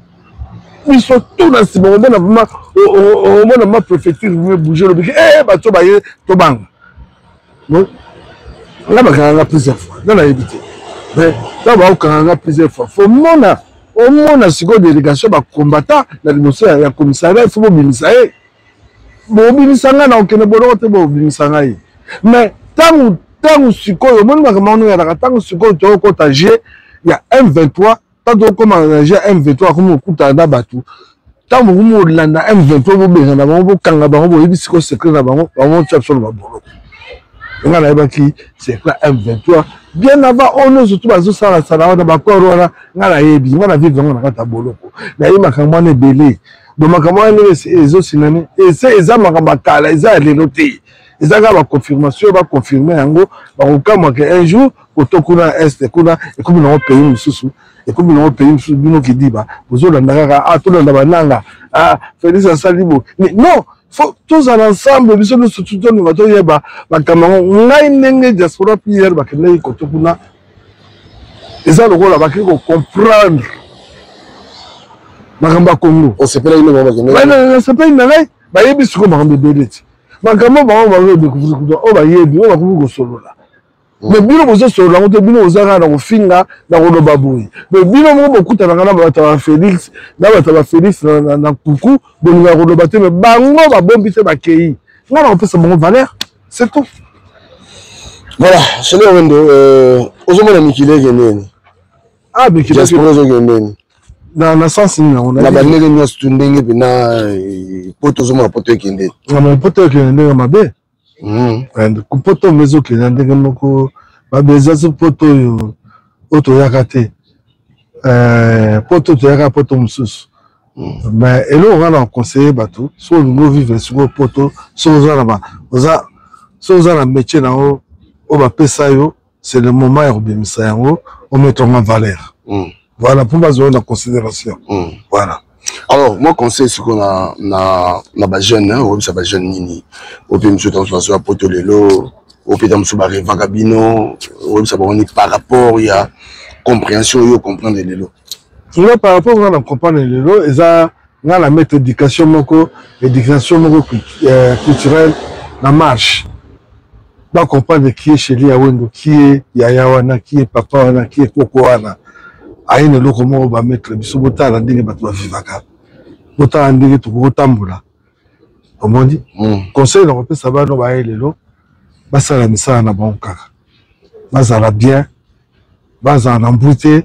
biso tu na nsima. Omona vraiment, omona ma préfecture me bouge, olobiki e bato baye tobanga nga. Bakanga nga plusieurs fois, nga nayebi te, mais ntango bakokanga nga plusieurs fois, fo mona, omona sikoyo délégation bacombattant na liboso ya commissariat, fo bobimisa ye, bobimisa ngai na kokende boloko te, bobimisa ngai. Mais ntango sikoyo omoni makambo wana oyalaka, ntango sikoyo toyokota g ya M23, ntango tokóma na g ya M23, akomi kokutana na bato. Ntango bokomi kolanda M23, bobengana bango, bokanga bango, boyebi sikoyo secret na bango, bango tia biso na baboloko. Nga nayebaki secret M23 bien avant. Oyo nyonso tu bazosalasala wana, bakoro wana, nga nayebi, nga na vivre yango na kati ya boloko, nayebi makambo wana ebele. Donc makambo wana ndenge ezosinani, ese eza makambo ya kala, eza ya lelo te, eza kaka baconfirmation, baconfirme yango. Bakokamwaka un jour koto kuna este kuna ekomi nango pays mosusu, ekomi nango pays mosusu. Bino kidiba bozolanda kaka, ah, tolanda bananga, ah, Félix asali bo. Non, fo tozala ensemble, biso nyonso tolinga toyeba makambo yango. Ngai ndenge diaspora pr bakendaki koto kuna, eza lokola bakei kocomprendre makambo ya Congo. Nasepeli na ngai, bayebi sikoyo makambo ebele ti makambo bango bazodécouvrir kuna, oyo bayebi, oyo bakomi kosolola. Mais bino bozosolola yango te, bino boza kaka na kofinga na koloba boye. Mais bino moko bokutanaka na bato ya Félix, na bato ya Félix na kuku, bolingaka koloba te, mais bango babombi te, bakei. Ngai nakopesa bango valeur, c'est tout. Voilà, Chelly Wendo, ozomona mikili ekende nini? Ah, mikili diaspora ezokende nini? Na sens nini yango? Na bandenge nyonso tu, ndenge mpena poto, ozomona poto ekende. Na poto ekende ndenge mabe. Poto yango ezokende ndenge moko mabe, eza so poto oyo oyo toyaka te, poto toyaka poto mosusu. Mais eloko nga na conseiller bato, soki olingi ovivre sikoyo poto, soki oza na oza soki oza na métier na yo oyo bapesa yo, c'est le moment ya kobimisa yango, omettre yango en valeur. Voilà, mpo bazwa na considération. Voilà. Alors moi, conseil sikoyo na bajeune, oyebisa bajeune nini oyo mpe mosusu ntango bazoya poto lelo, oyo mpe ntango mosusu barevaka bino, oyebisa bango nini par rapport ya compréhension oyo comprendre lelo? Nga, par rapport nga na comprendre lelo, eza nga na mettre éducation moko culturelle na marche, bacomprendre qui est Chelly ya Wendo, qui est yaya wana, qui est papa wana, qui est koko wana. Aye na eloko moko bamettre biso, botala ndenge bato bavivaka, botala ndenge tokoki kotambola. Omoni, conseil na kopesa bano baye lelo, basala misala na bango kaka, bazala bien, bazala na mbu te,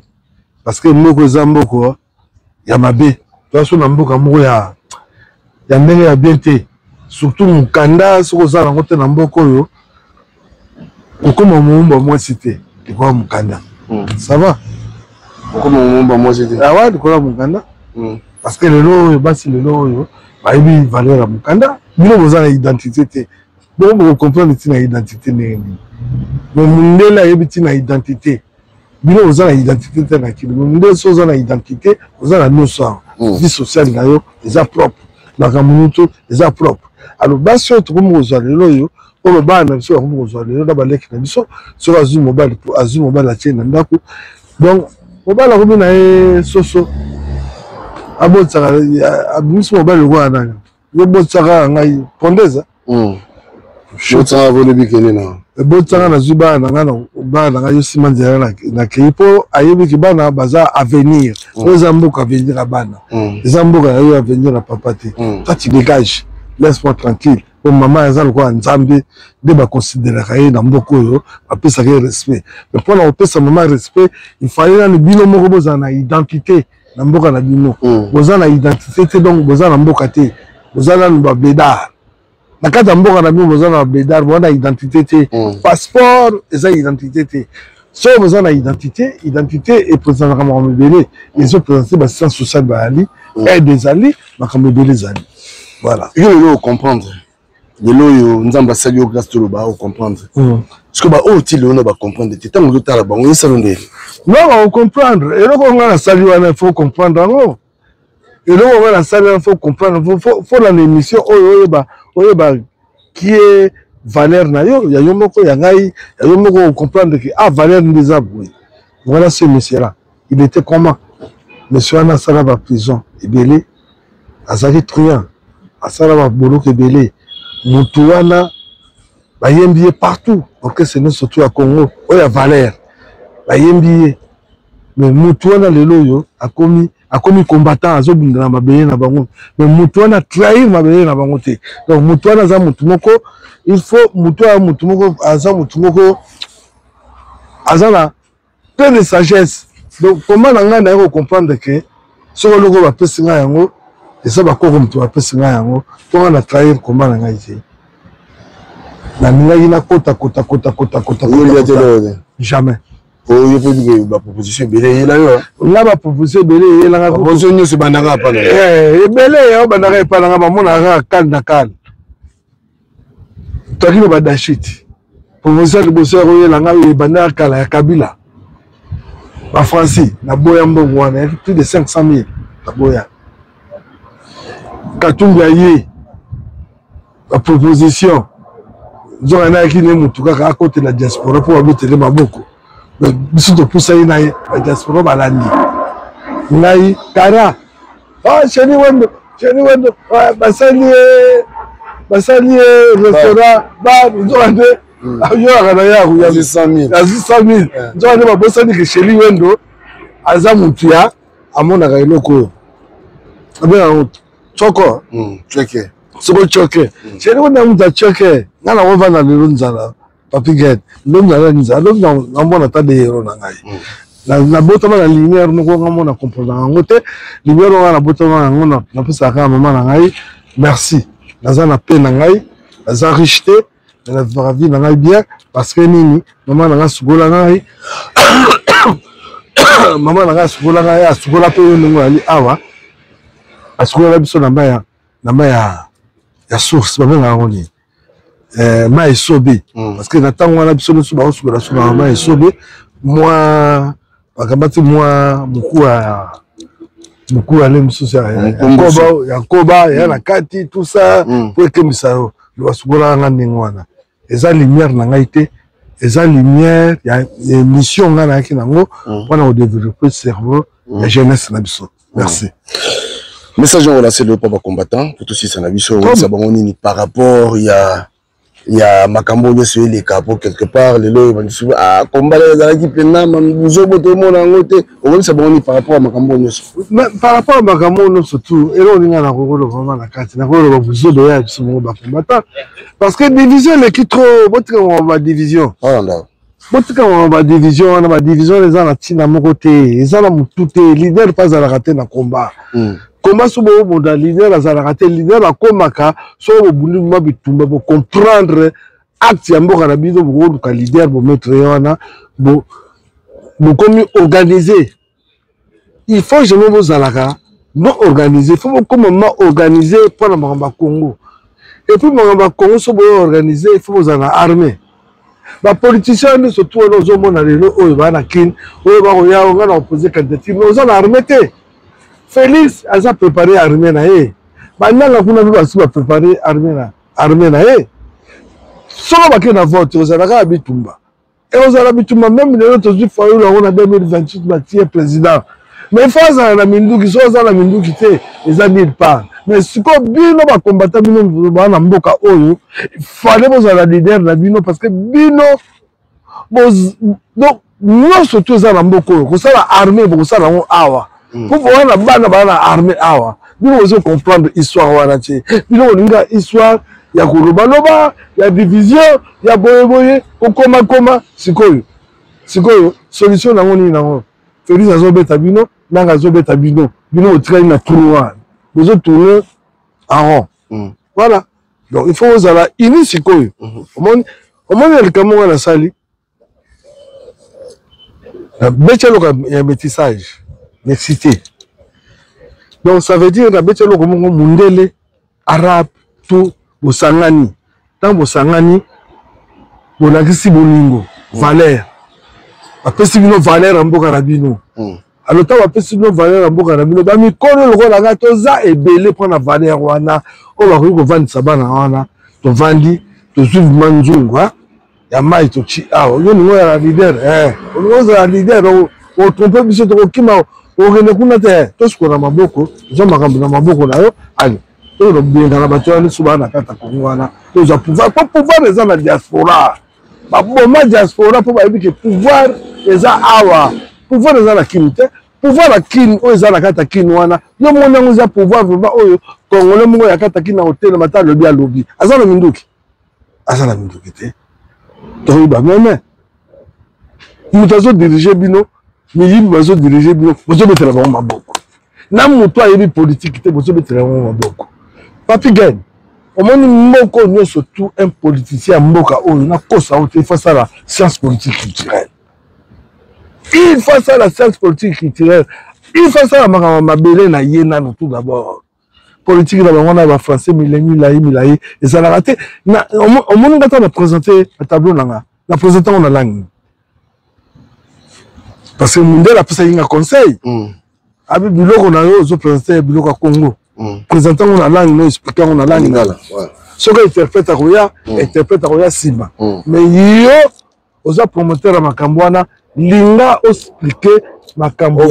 parce que moko eza moko ya mabe. Toza so na mboka moko ya ndenge ya bien te, surtout mokanda. Soki oza nango te na mboka oyo, kokóma mowumba mwasi te likolo ya mokanda. Ça va? Okoma mowumba mwasi te? Awa likolo ya mokanda, parce que lelo oyo basi, lelo oyo bayebi valeur ya mokanda. Bino boza na identité te, bongo bokocomprendre ntina ya identité ndenge nini? Mais mondele ayebi ntina ya identité. Bino oza na identité te na kili. Mondele, so oza na identité, oza na nyonso awa, vie sociale na yo eza propre, makambo nyonso eza propre. Alors basi oyo tokomi kozwa lelo oyo, oyo bana na biso bakomi kozwa lelo na baleki na biso, soki azwi mobali, azwi mobali, atie na ndako, donc mobali akomi na ye soso, abotisaka, abimisi mobali lokola nani? Yo botisaka ngai pondeza. Botisaka bolobi kende na Ebotisaka, nazwi bana na ngai, bana na ngai yo nsima nzela nakei, mpo ayebiki bana baza avenir. Oyo eza mboka, avenir ya bana eza mboka na yo, avenir ya papa te. Toi, tu dégage, laisse moi tranquille. Po mama aza lokola Nzambe nde bakonsideraka ye na mboka oyo, bapesaka ye respect. Mais mpona kopesa mama respect, il fallait nani bino moko bozala na identité na mboka na bino. Boza na identité te, donc boza na mboka te, boza nanu bablédard na kati ya mboka na bino, boza na bablédard, boza na identité te. Passeport eza identité te. Soki boza na identité, identité eprésentaka makambo ebele, ezoprésente baassistance sociale bayali, aide ezali, makambo ebele ezali. Voilà. Yo lelo ocomprendre, lelo oyo Nzambe asali yo grâce, toloba ocomprendre, parce que baoyo ti lelo na bacomprendre te, ntango ozotala bango, esalo ndenge? Non, bakocomprendre. Eloko nga nasali wana, il faut comprendre yango. Eloko nga nasali wana, faut comprendre, faut na émission oyo oyeba qui est valeur na yo, ya yo moko, ya ngai, ya yo moko, comprendre que ah, valeur nde eza boye. Voilà, ce monsieur là, il était comment? Monsieur wana asala baprison ebele, azalaki truand, asala baboloko ebele. Motu wana bayembi ye partout, orchestre nyonso tu ya Congo oyo ya valeur bayembi ye. Mais motu wana lelo oyo akomi combattant, azobunda na mabele na bango. Mais motu wana trahir mabele na bango te. Donc motu wana aza motu moko, il faut motu wana, motu moko aza, motu moko aza na plein de sagesse. Donc comment na ngai naye kocomprendre ke soki eloko bapesi ngai yango, eza bakoko moto bapesi ngai yango, mpo ngai na trahir komba na ngai te. Nalingaki nakota kota kota kota kota. Jamais. Oyo mpe baproposition ebele eyela yo? Nga, baproposition ebele eyelanga. Proposition nyonso ebandaka apa na Ebele oyo bandaka epa nanga, bamonaka kaka kale na kale. Toaki na badashiti. Proposition ya liboso ya koyela ngai ebandaka kala ya Kabila, bafrancis. Naboya mbongo wana, yaki plus de 500 000, naboya. Katumbi aye, baproposition nzoka nayaki ne motu kaka akotela diaspora mpo babetele maboko. Biso topusaki na ye, badiaspora balandi ngai kara. Ah, Chéri Wendo, Chéri Wendo, basali ye restaurant bar, nzoka nde. Ayoyaka na ye azwi 100 000. Nzoka nde babosani ke Sheli Wendo aza motu ya amonaka eloko oyo abengaka yango tsoko. Soko tsoke. Sheli Wendo ya motu ya tsoke. Nga nakovanda lelo nzala, Papi Ged, lobi nazalaki nzala, lobi namona ata de euro na ngai. Nabotama na lumière moko, nga mona comprendre yango te. Lumière wana nabotama yango, napesaka kaka mama na ngai merci. Naza na pe na ngai, naza riche te, mais navivaka vie na ngai bien, parce que nini? Mama na ngai asukola ngai, mama na ngai asukola ngai, asukola mpe yo ndenge oyali awa, asukola biso na mai ya na mai ya source, babengaka yango nini, mai esobe. Parce que na ntango wana biso nyonso bakosukola sukolaka mai esobe, mwa bakamati mwa mokuwa, mokuwa le mosusu ya nkoba ya na kati, tout ça po ekembisa yo. Basukolaka nga ndenge wana. Eza lumière na ngai te, eza lumière ya mission ngai nayaki nango mpona kodévelopper cerveau ya jeunesse na biso. Merci. Message oyo olase lelo mpo bacombattant, po tosisa na biso, oyebisa bango nini par rapport ya makambo nyonso eleka? Po quelque part lelo oyo bandisi, ah, combat ezalaki mpena buzobo, tomona yango te. Okoyebisa bango nini par rapport ya makambo nyonso? Par rapport ya makambo nyonso tu, eloko ninga nakokoloba vraiment na kati, nakoloba buzobo ya biso moko bacombattant, parce que division eleki trop. Botika badivision, botika mama badivision wana. Badivision wana eza na ntina moko te, eza na motu te. Leader mpe azalaka te na combat. Combat so bobonda, leader azalaka te. Leader akomaka soko bobundi mwa bitumba, bocomprendre acte ya mboka na bino, bokoluka leader, bomettre ye wana, bokomi organise. Il faut jamais bozalaka non organisé, il faut bokoma ma organisé mpona makambo ya Congo. Et puis makambo ya Congo, so boyo organisé, il faut bozala na armée. Bapoliticien nyonso tu wana ozomona lelo oyo baa na Kine, oyo bakoya nga na opose candidature, mais oza na armée te. Félix aza préparé armée na ye, bananga kuna mpe basi bapréparé armée na ye. Soko bakei na vote, ozala kaka bitumba, ekozala bitumba. Même lelo tozwi Fayulu yango na 2028, batie président, mais il faut azala na minduki. So aza na minduki te, eza nulle part. Mais sikoyo bino bakombata, bino baa na mboka oyo, fallait bozala leader na bino, parce que bino donc nyonso to eza na mboka oyo, kosala armée, bokosala yango awa po wana bana baa na armée awa. Bino bozo comprendre histoire wana te. Bino bolinga histoire ya kolobaloba, ya division, ya boyeboye, kokomakoma. Sikoyo solution nango nini? Nango Félix azobeta bino, nanga azobeta bino, bino botikali na trou wana, bozotourne en rond. Voilà, donc il faut ozala uni. Sikoyo omoni likambo nga nasali, nabeti eloko ya métissage, mixité. Donc ça veut dire nabeti eloko moko mundele, arabe, tout bosangani. Ntango bosangani, bolakisi bolingo, valeur, bapesi bino valeur ya mboka na bino. Alors ntango bapesi bino valeur ya mboka na bino, bamikolo lokola ngai toza ebele mpona valeur wana oyo bakoki kovandisa bana wana. Tovandi, tozwi vraimen nzungu ya mai, toti awa. Yo olingi ozala leader, olingi ozala leader, otrompe biso, tokokima, okende kuna te. Tosukola maboko, tozwa makambo na maboko na yo. Ale, tokobengana bato wana nyonso baa na kati ya Kongo wana, tozwa pouvoir, po pouvoir eza na diaspora. Baboma diaspora mpo bayebi ke pouvoir eza awa, pouvoir eza na Kini te. Pouvoir ya Kini oyo eza na kati ya Kini wana, yo moni yango eza pouvoir vraiment oyo Congolais moko ya kati ya Kini na kotelema ata alobi, alobi aza na minduki, aza na minduki te. Tokoyeba meme moto azodirige bino, miyibi bazodirige bino, bozobetela bango maboko. Na moto ayebi politike te, bozobetela bango maboko. Papi Gen, omoni moko nyonso tout un politicien ya mboka oyo, nakosa oyo te, il faut asala science politique culturelle, il faut asala science politique culturelle, il faut asala makambo mabele na ye nano tout d'abord. Politike na bango na bafrançais milai milai milai ezalaka te. Omoni nga ta na présente na tableau na nga, na présente yango na langue, parce que mundele apesaki nga conseil. Abi biloko na yo ozoprésente, biloko ya Congo, présente yango na langue no, explique yango na langue na. Soki interprète akoya, interprète akoya nsima. Mais yo oza promoteur ya makambo wana, linga oexplike makambo,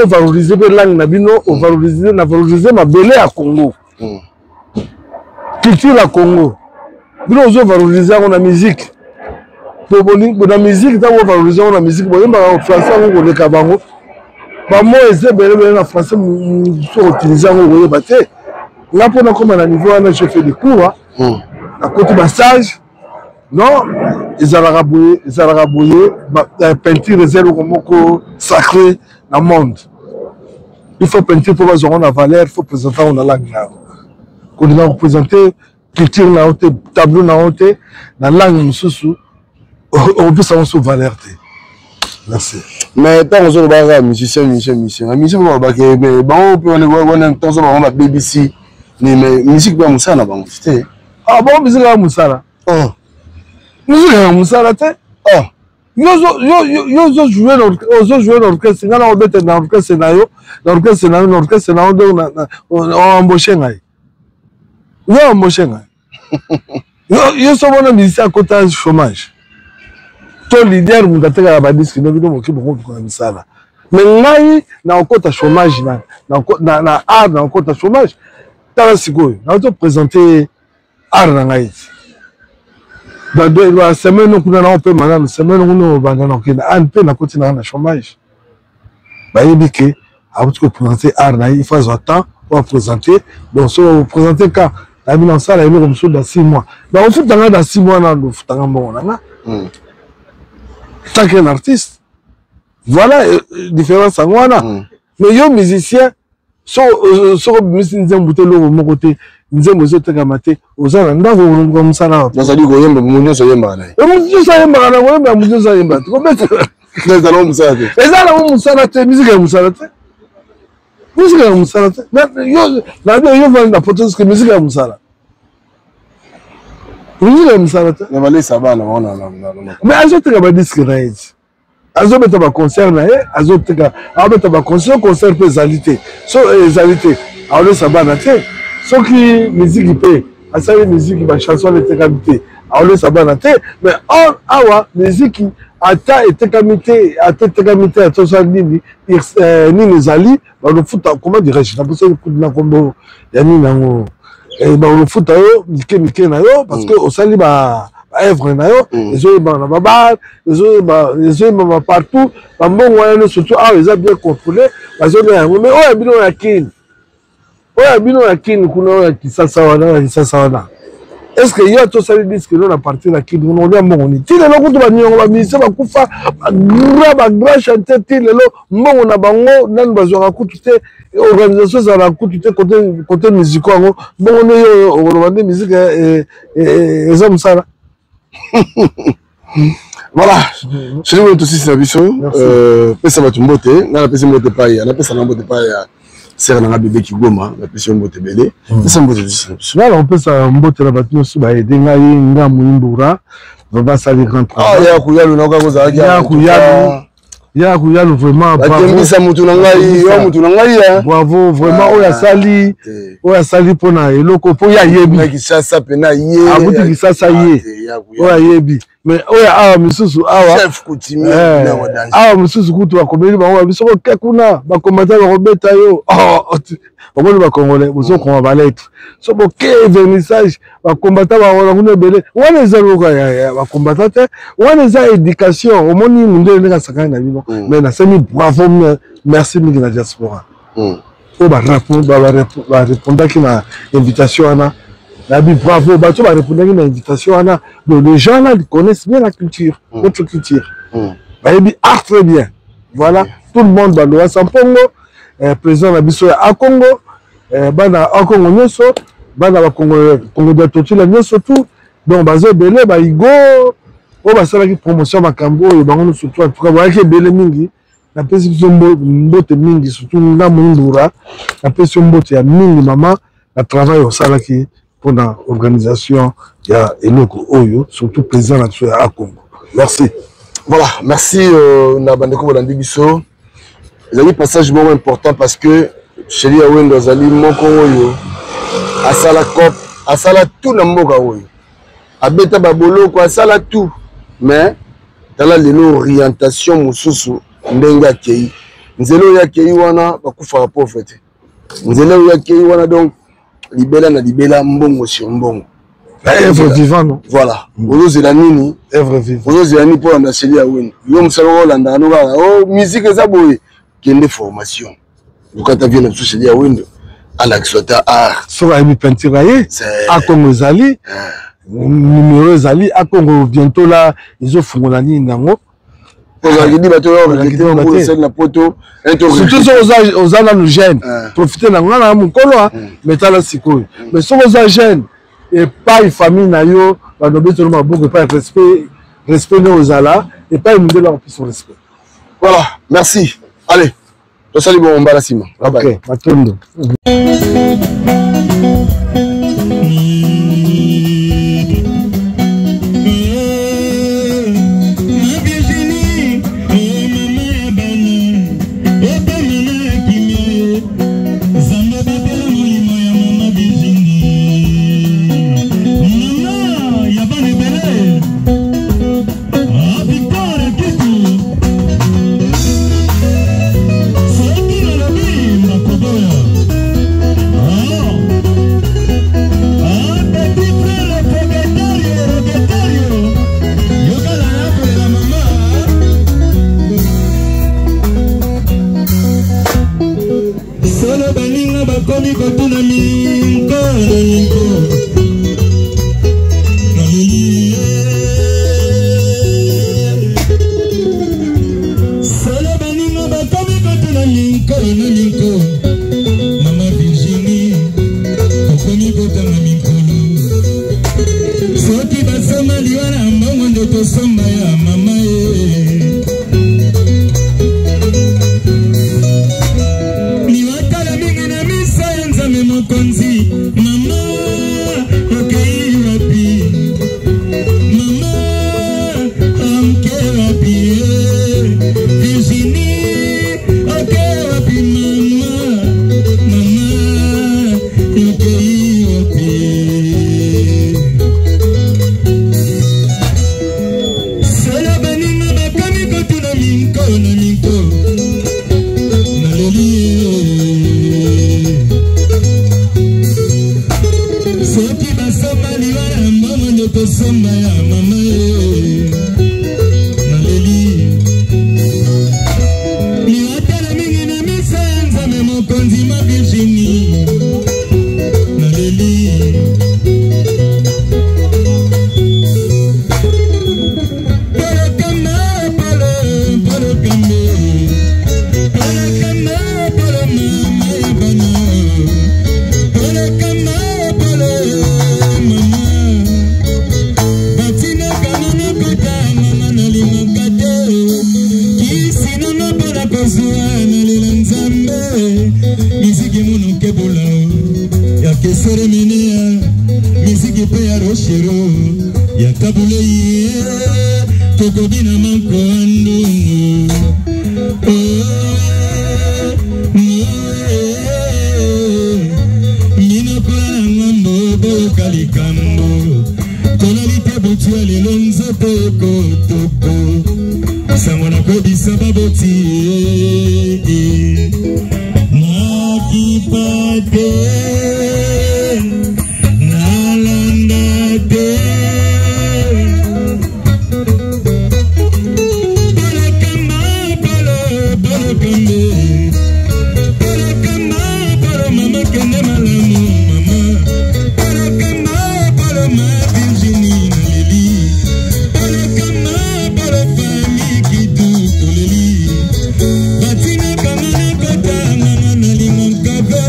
ovalorize mpe langue na bino, ovalorize na valorize mabele ya Congo, culture ya Congo. Bino ozo valoriser yango na musique. Po na musique ntango ovaloriser yango na musique, boyembaka français yango koleka bango. Ba mots eza ebele ebele na français, mosusu outiliser yango okoyeba te. Nga mpo nakoma na niveau wana, j'ai fait des cours, nakoti ba stage. Non, ezalaka boye, ezalaka boye. Peinture eza eloko moko sacré na monde. Il faut peinture mpo bazwa yango na valeur, il faut présenter yango na langue na yo. Kolinga koprésente culture na yo te, tableau na yo te na langue mosusu, okopesa yango so valeur te. Merci. Mais ntango ozoloba kaka musicien, musicien, musicien, na musicien balobaka, mais bango mpe wana ntango bango babebisi, mais musique mpe ya mosala na bango te. Ah bon, musique ya mosala. Oh. Musique ya mosala te. Oh. Yo ozo jouer na orchestre, ngai na obeta na orchestre na yo, na orchestre na yo, na orchestre na yo, donc oembauche ngai. Yo embauche ngai. Yo so mona musicien akota chômage. To leader moto atekaka badisques no bino moki bongo na misala. Mais ngai na okota chômage na art, na okota chômage. Tala sikoyo, na présenter art na ngai ti basemaine kuna na opema nano semaine kuna obanda na okende ane mpe nakoti nanga na chômage. Bayebi ke awuti koprésente art na ye, il faut azwa temps po aprésente. Donc so oprésente ka nayebi na osala eloko mosusu dans 6 mois, bakofuta ngai dans 6 mois, nano ofutanga mbongo na nga tant qu'un artiste. Voilà différence yango wana. Mais yo musicien, soki obimisi nzembo te, eloko moko te, nzembo ezotekama te, oza na ndako, okoluka mosala. Nazali koyemba, moto nyonso oyembaka na ye. Moto nyonso ayembaka na koyemba, moto nyonso ayembaka te, kobeta. Ezala nango mosala te. Eza nango mosala te, musique ya mosala te, musique ya mosala te. Nabi yo vandi na poto, eske musique ya mosala, musique ya mosala te? Na balesa bana bango. Mais azoteka badisques na ye ti azobeta baconcert na ye, azoteka, aobeta baconcert, concert mpe ezali te, so ezali te, aolesa bana te. Soki miziki mpe asali miziki, bachanson etekami te, aolesa bana te. Mais or awa miziki ata etekami te, ata etekami te, ata osali nini nini, ezali balofuta, comment dirais-je, napesaki kutu na kombo ya nini yango, balofuta yo mike mike na yo parce que osali ba baœuvre na yo, ezoyembaka na babar, ezoyembama partout. Bambongo wana nyonso, surtout awa eza bien contrôlé, bazolia yango. Mais oyo ya bino ya Kini, oyo ya bino ya Kini kuna, oyo ya Kisasa wana, oyo ya Kisasa wana, est ce que yo ata osali disque no na partir ya Kini kuna, olia mbongo nini? Ti lelo kutu baniongo, bamusicien bakufa, bagrand, bagrand chanteur, ti lelo mbongo na bango nanu bazwaka kutu te. Organisation ezalaka kutu te côté musicaux yango. Mbongo nde yo okoloba nde musique eza mosala. Voilà, soki oyo tosisi na biso, pesa bato mbote. Ngai napesi mbote epai ya, napesa na mbote epai ya sere nanga bebe Kigoma, napesi yo mbote ebele. Pesa mbote, tosisi na biso. Nga nakopesa mbote na bato nyonso baede ngai, nga Moyimbura, vraiment asali grand travail. Ya kuyalu naoka kozalaki. Ya kuyalu, ya kuyalu, vraiment. Bakembisa mutu na ngai, yo mutu na ngai ya. Bravo vraiment, oyo asali, oyo asali mpona eloko mpo ye ayebi. Na Kisasa pena ye. Abuti Kisasa ye, oyo ayebi. Mais oyo awa misusu awa, chef coutumier. Awa mosusu kutu bakomeli bango babi soko ke kuna bakomata bakobeta yo. Omoni bacongolais bozokoma balettre, so boke vernissage, bakombata bakola kuna ebele. Wana eza loka ya bakombata te, wana eza éducation. Omoni mondele ndenge asakani na bino. Mais nasemi bravo, merci mingi na diaspora oyo barépondaki na invitation wana. Nabi bravo bato barépondaki na invitation wana. Donc les gens là, ils connaissent bien la culture, notre culture. Bayebi art très bien. Voilà, tout le monde, baloa Sampongo, président na biso ya Akongo, bana Akongo nyonso, bana bakongo, Kongo dia Totila nyonso, tout. Donc baza ebele, baigo oyo basalaki promotion makambo oyo, bango nyonso tout, en tout cas bayaki ebele mingi. Napesi biso mbote mingi, surtout nga Moindura, napesi yo mbote ya mingi mama na travail osalaki mpona organisation ya eloko oyo, surtout président na biso ya Akongo. Merci. Voilà, merci na bandeko bolandi biso. Ezali passage moko important parce que Chéri ya Wendo azali moko oyo asala cop, asala tout na mboka oyo, abeta baboloko, asala tout. Mais tala lelo orientation mosusu ndenge akei, nzela oyo akei wana, bakufaka pauvre te. Nzela oyo akei wana, donc libela na libela, mbongo sur mbongo. Œuvre vivant non. Voilà. Ozozela nini? Œuvre vivant. Ozozela nini mpo olanda Chéri ya Wendo? Yo mosala olandaka no kaka oh musique eza boye. Kende formation. Lukata vie na biso Chéri ya Wendo. Alakisa ata art. Soki ayebi peinture aye. Akongo ezali. Numéro ezali Akongo bientôt là ezofungola nini nango. Ozalaki di bato oyo osali na poto. Surtout soki oza nanu jeune. Profite na nga na mokolo mais tala sikoyo. Mais soki oza jeune epai famille na yo banobetelo maboko epai respect respect nde ozala epai mondele akopesa respect. Voilà, merci. Allez, tosali bongo mbala nsima. Ok, matondo. Solo baninga bakomi kotuna minko na minko naleli solo baninga bakomi kotuna minko na minko mama Virginie tokomi kotanga mikolo soki basomba liwa na mbongo nde tosomba ya mama ye liwatala mingi na miso ya nzambe mokonzi mama okei wapi mama amke wapi Virginie oke wapi mama mama okei wapi solo baninga bakomi kotuna minko na minko naleli soki basomba liwa na mbongo nde tosomba ya mama ye naleli liwatala mingi na miso ya nzambe mokonzi ma Virginie naleli Keseremenia miziki mpe ya rochero ya tabulei tokobina manko ya ndungu minoko ya ngambo boyoka likambo tolali te butu ya lelo nzoto ekotoko sango nakoyebisa baboti nakipa te nalanda te bolokamba polo bolokambe bolokamba polo mama kende malamu mama bolokamba polo ma Virginie naleli bolokamba polo fami kitu toleli batinaka nga nakota nganga nalinga kafe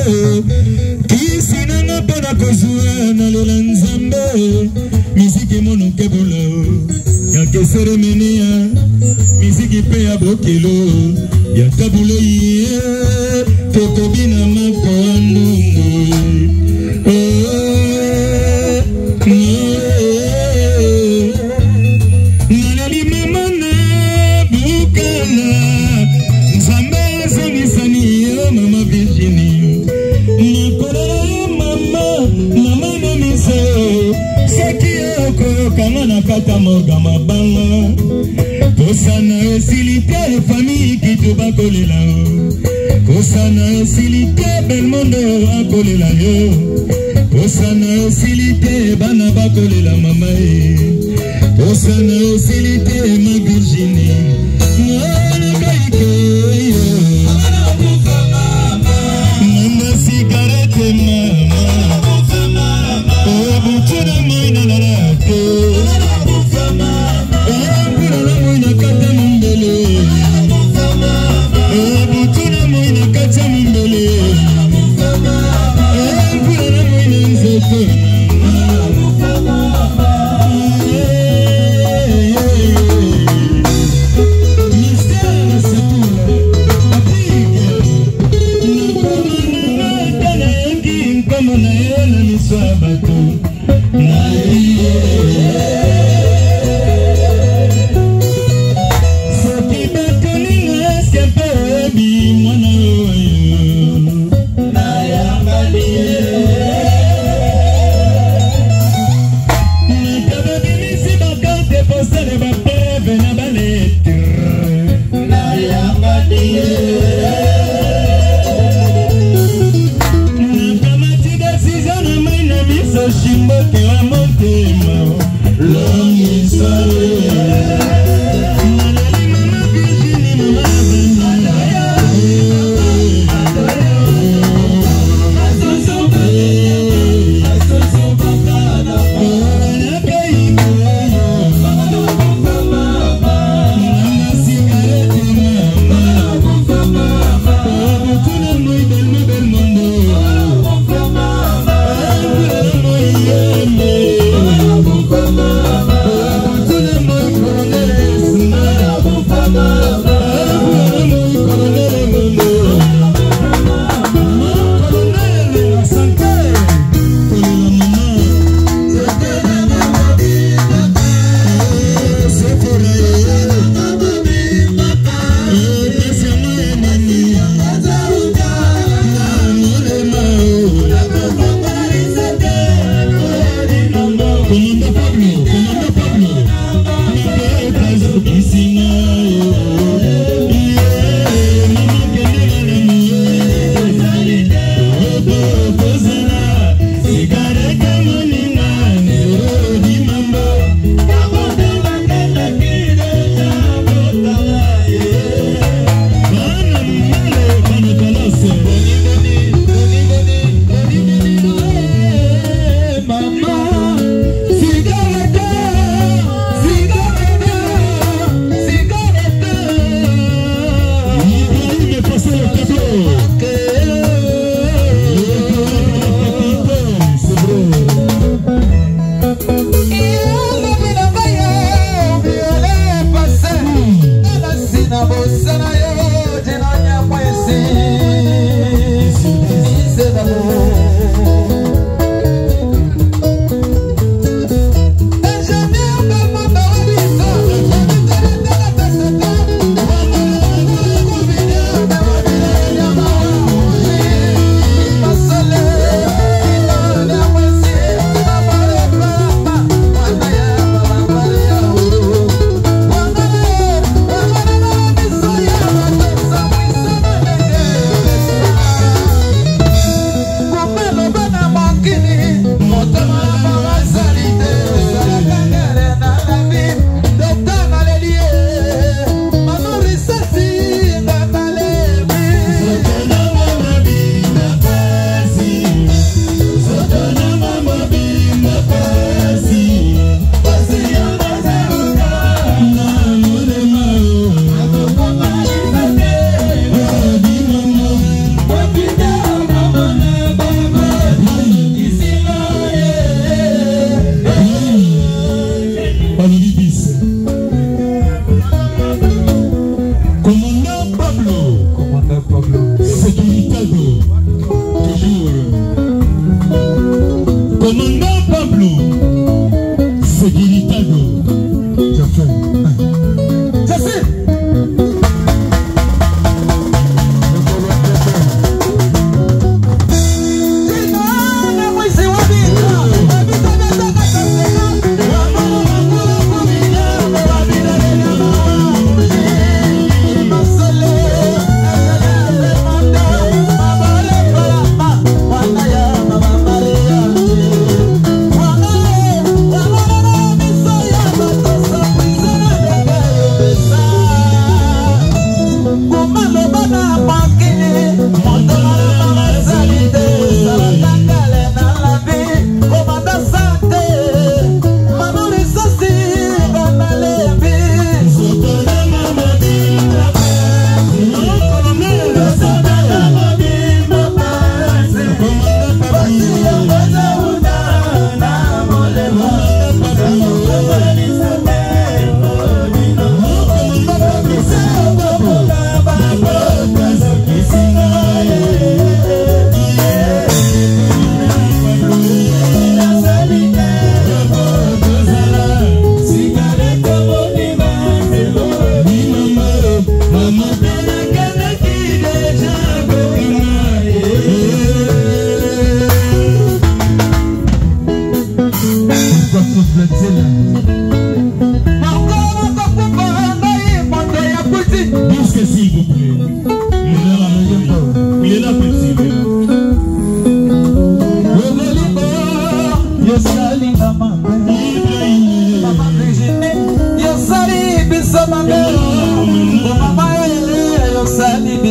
kisi nanga mpo na kozwa nalela nzambe miziki monoke bola ya keseremenia miziki mpe ya bokelo ya tabulei tokobina mako ya ndungu naleli mama na bukana nzambe azongisani yo mama Virginie nakolela yo mama mama na miso soki okoyokanga na kata moga mabanga kosana esili te famille kitu bakolela kosana esili te belmondo akolela yo. Posa na esili te, bana bakolela mama e. Posa na esili te, ma Virginie. Mwana kaike yo. Mama sigarete mama. Obutu na moi na lala te. Mbula na moi na kata mombele. Obutu na moi na kati ya mombele. Mbula na moi na nzoto. Nkombo na yo na miso ya bato. Soki batoninga eske mpe oyebi mwana oyo nayambali ye. Nakababimisi bakarte postale, bapreve na baletre, nayambali ye. Nakamati desizio na mai na miso, shimbote wa motema longisole. Naleli mama Virginie, mama Bana.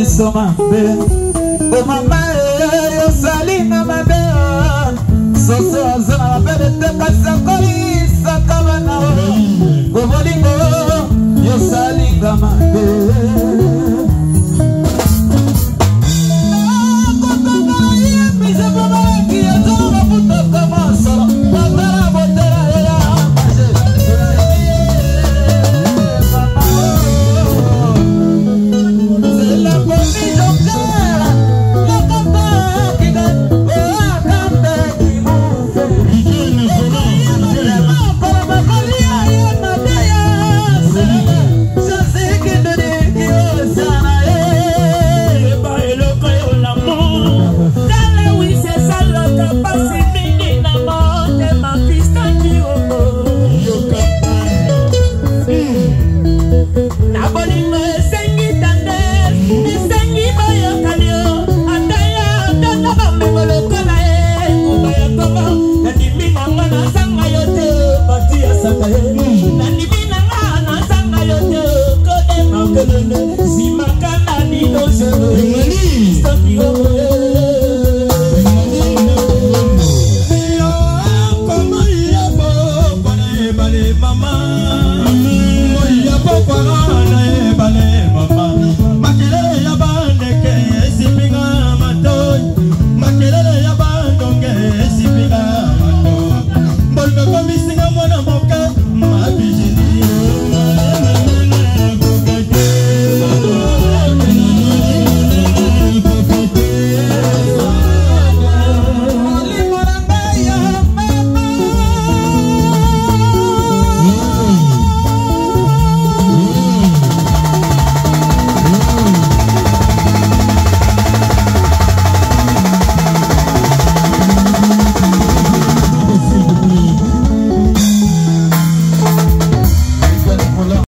Biso mabe, o mama.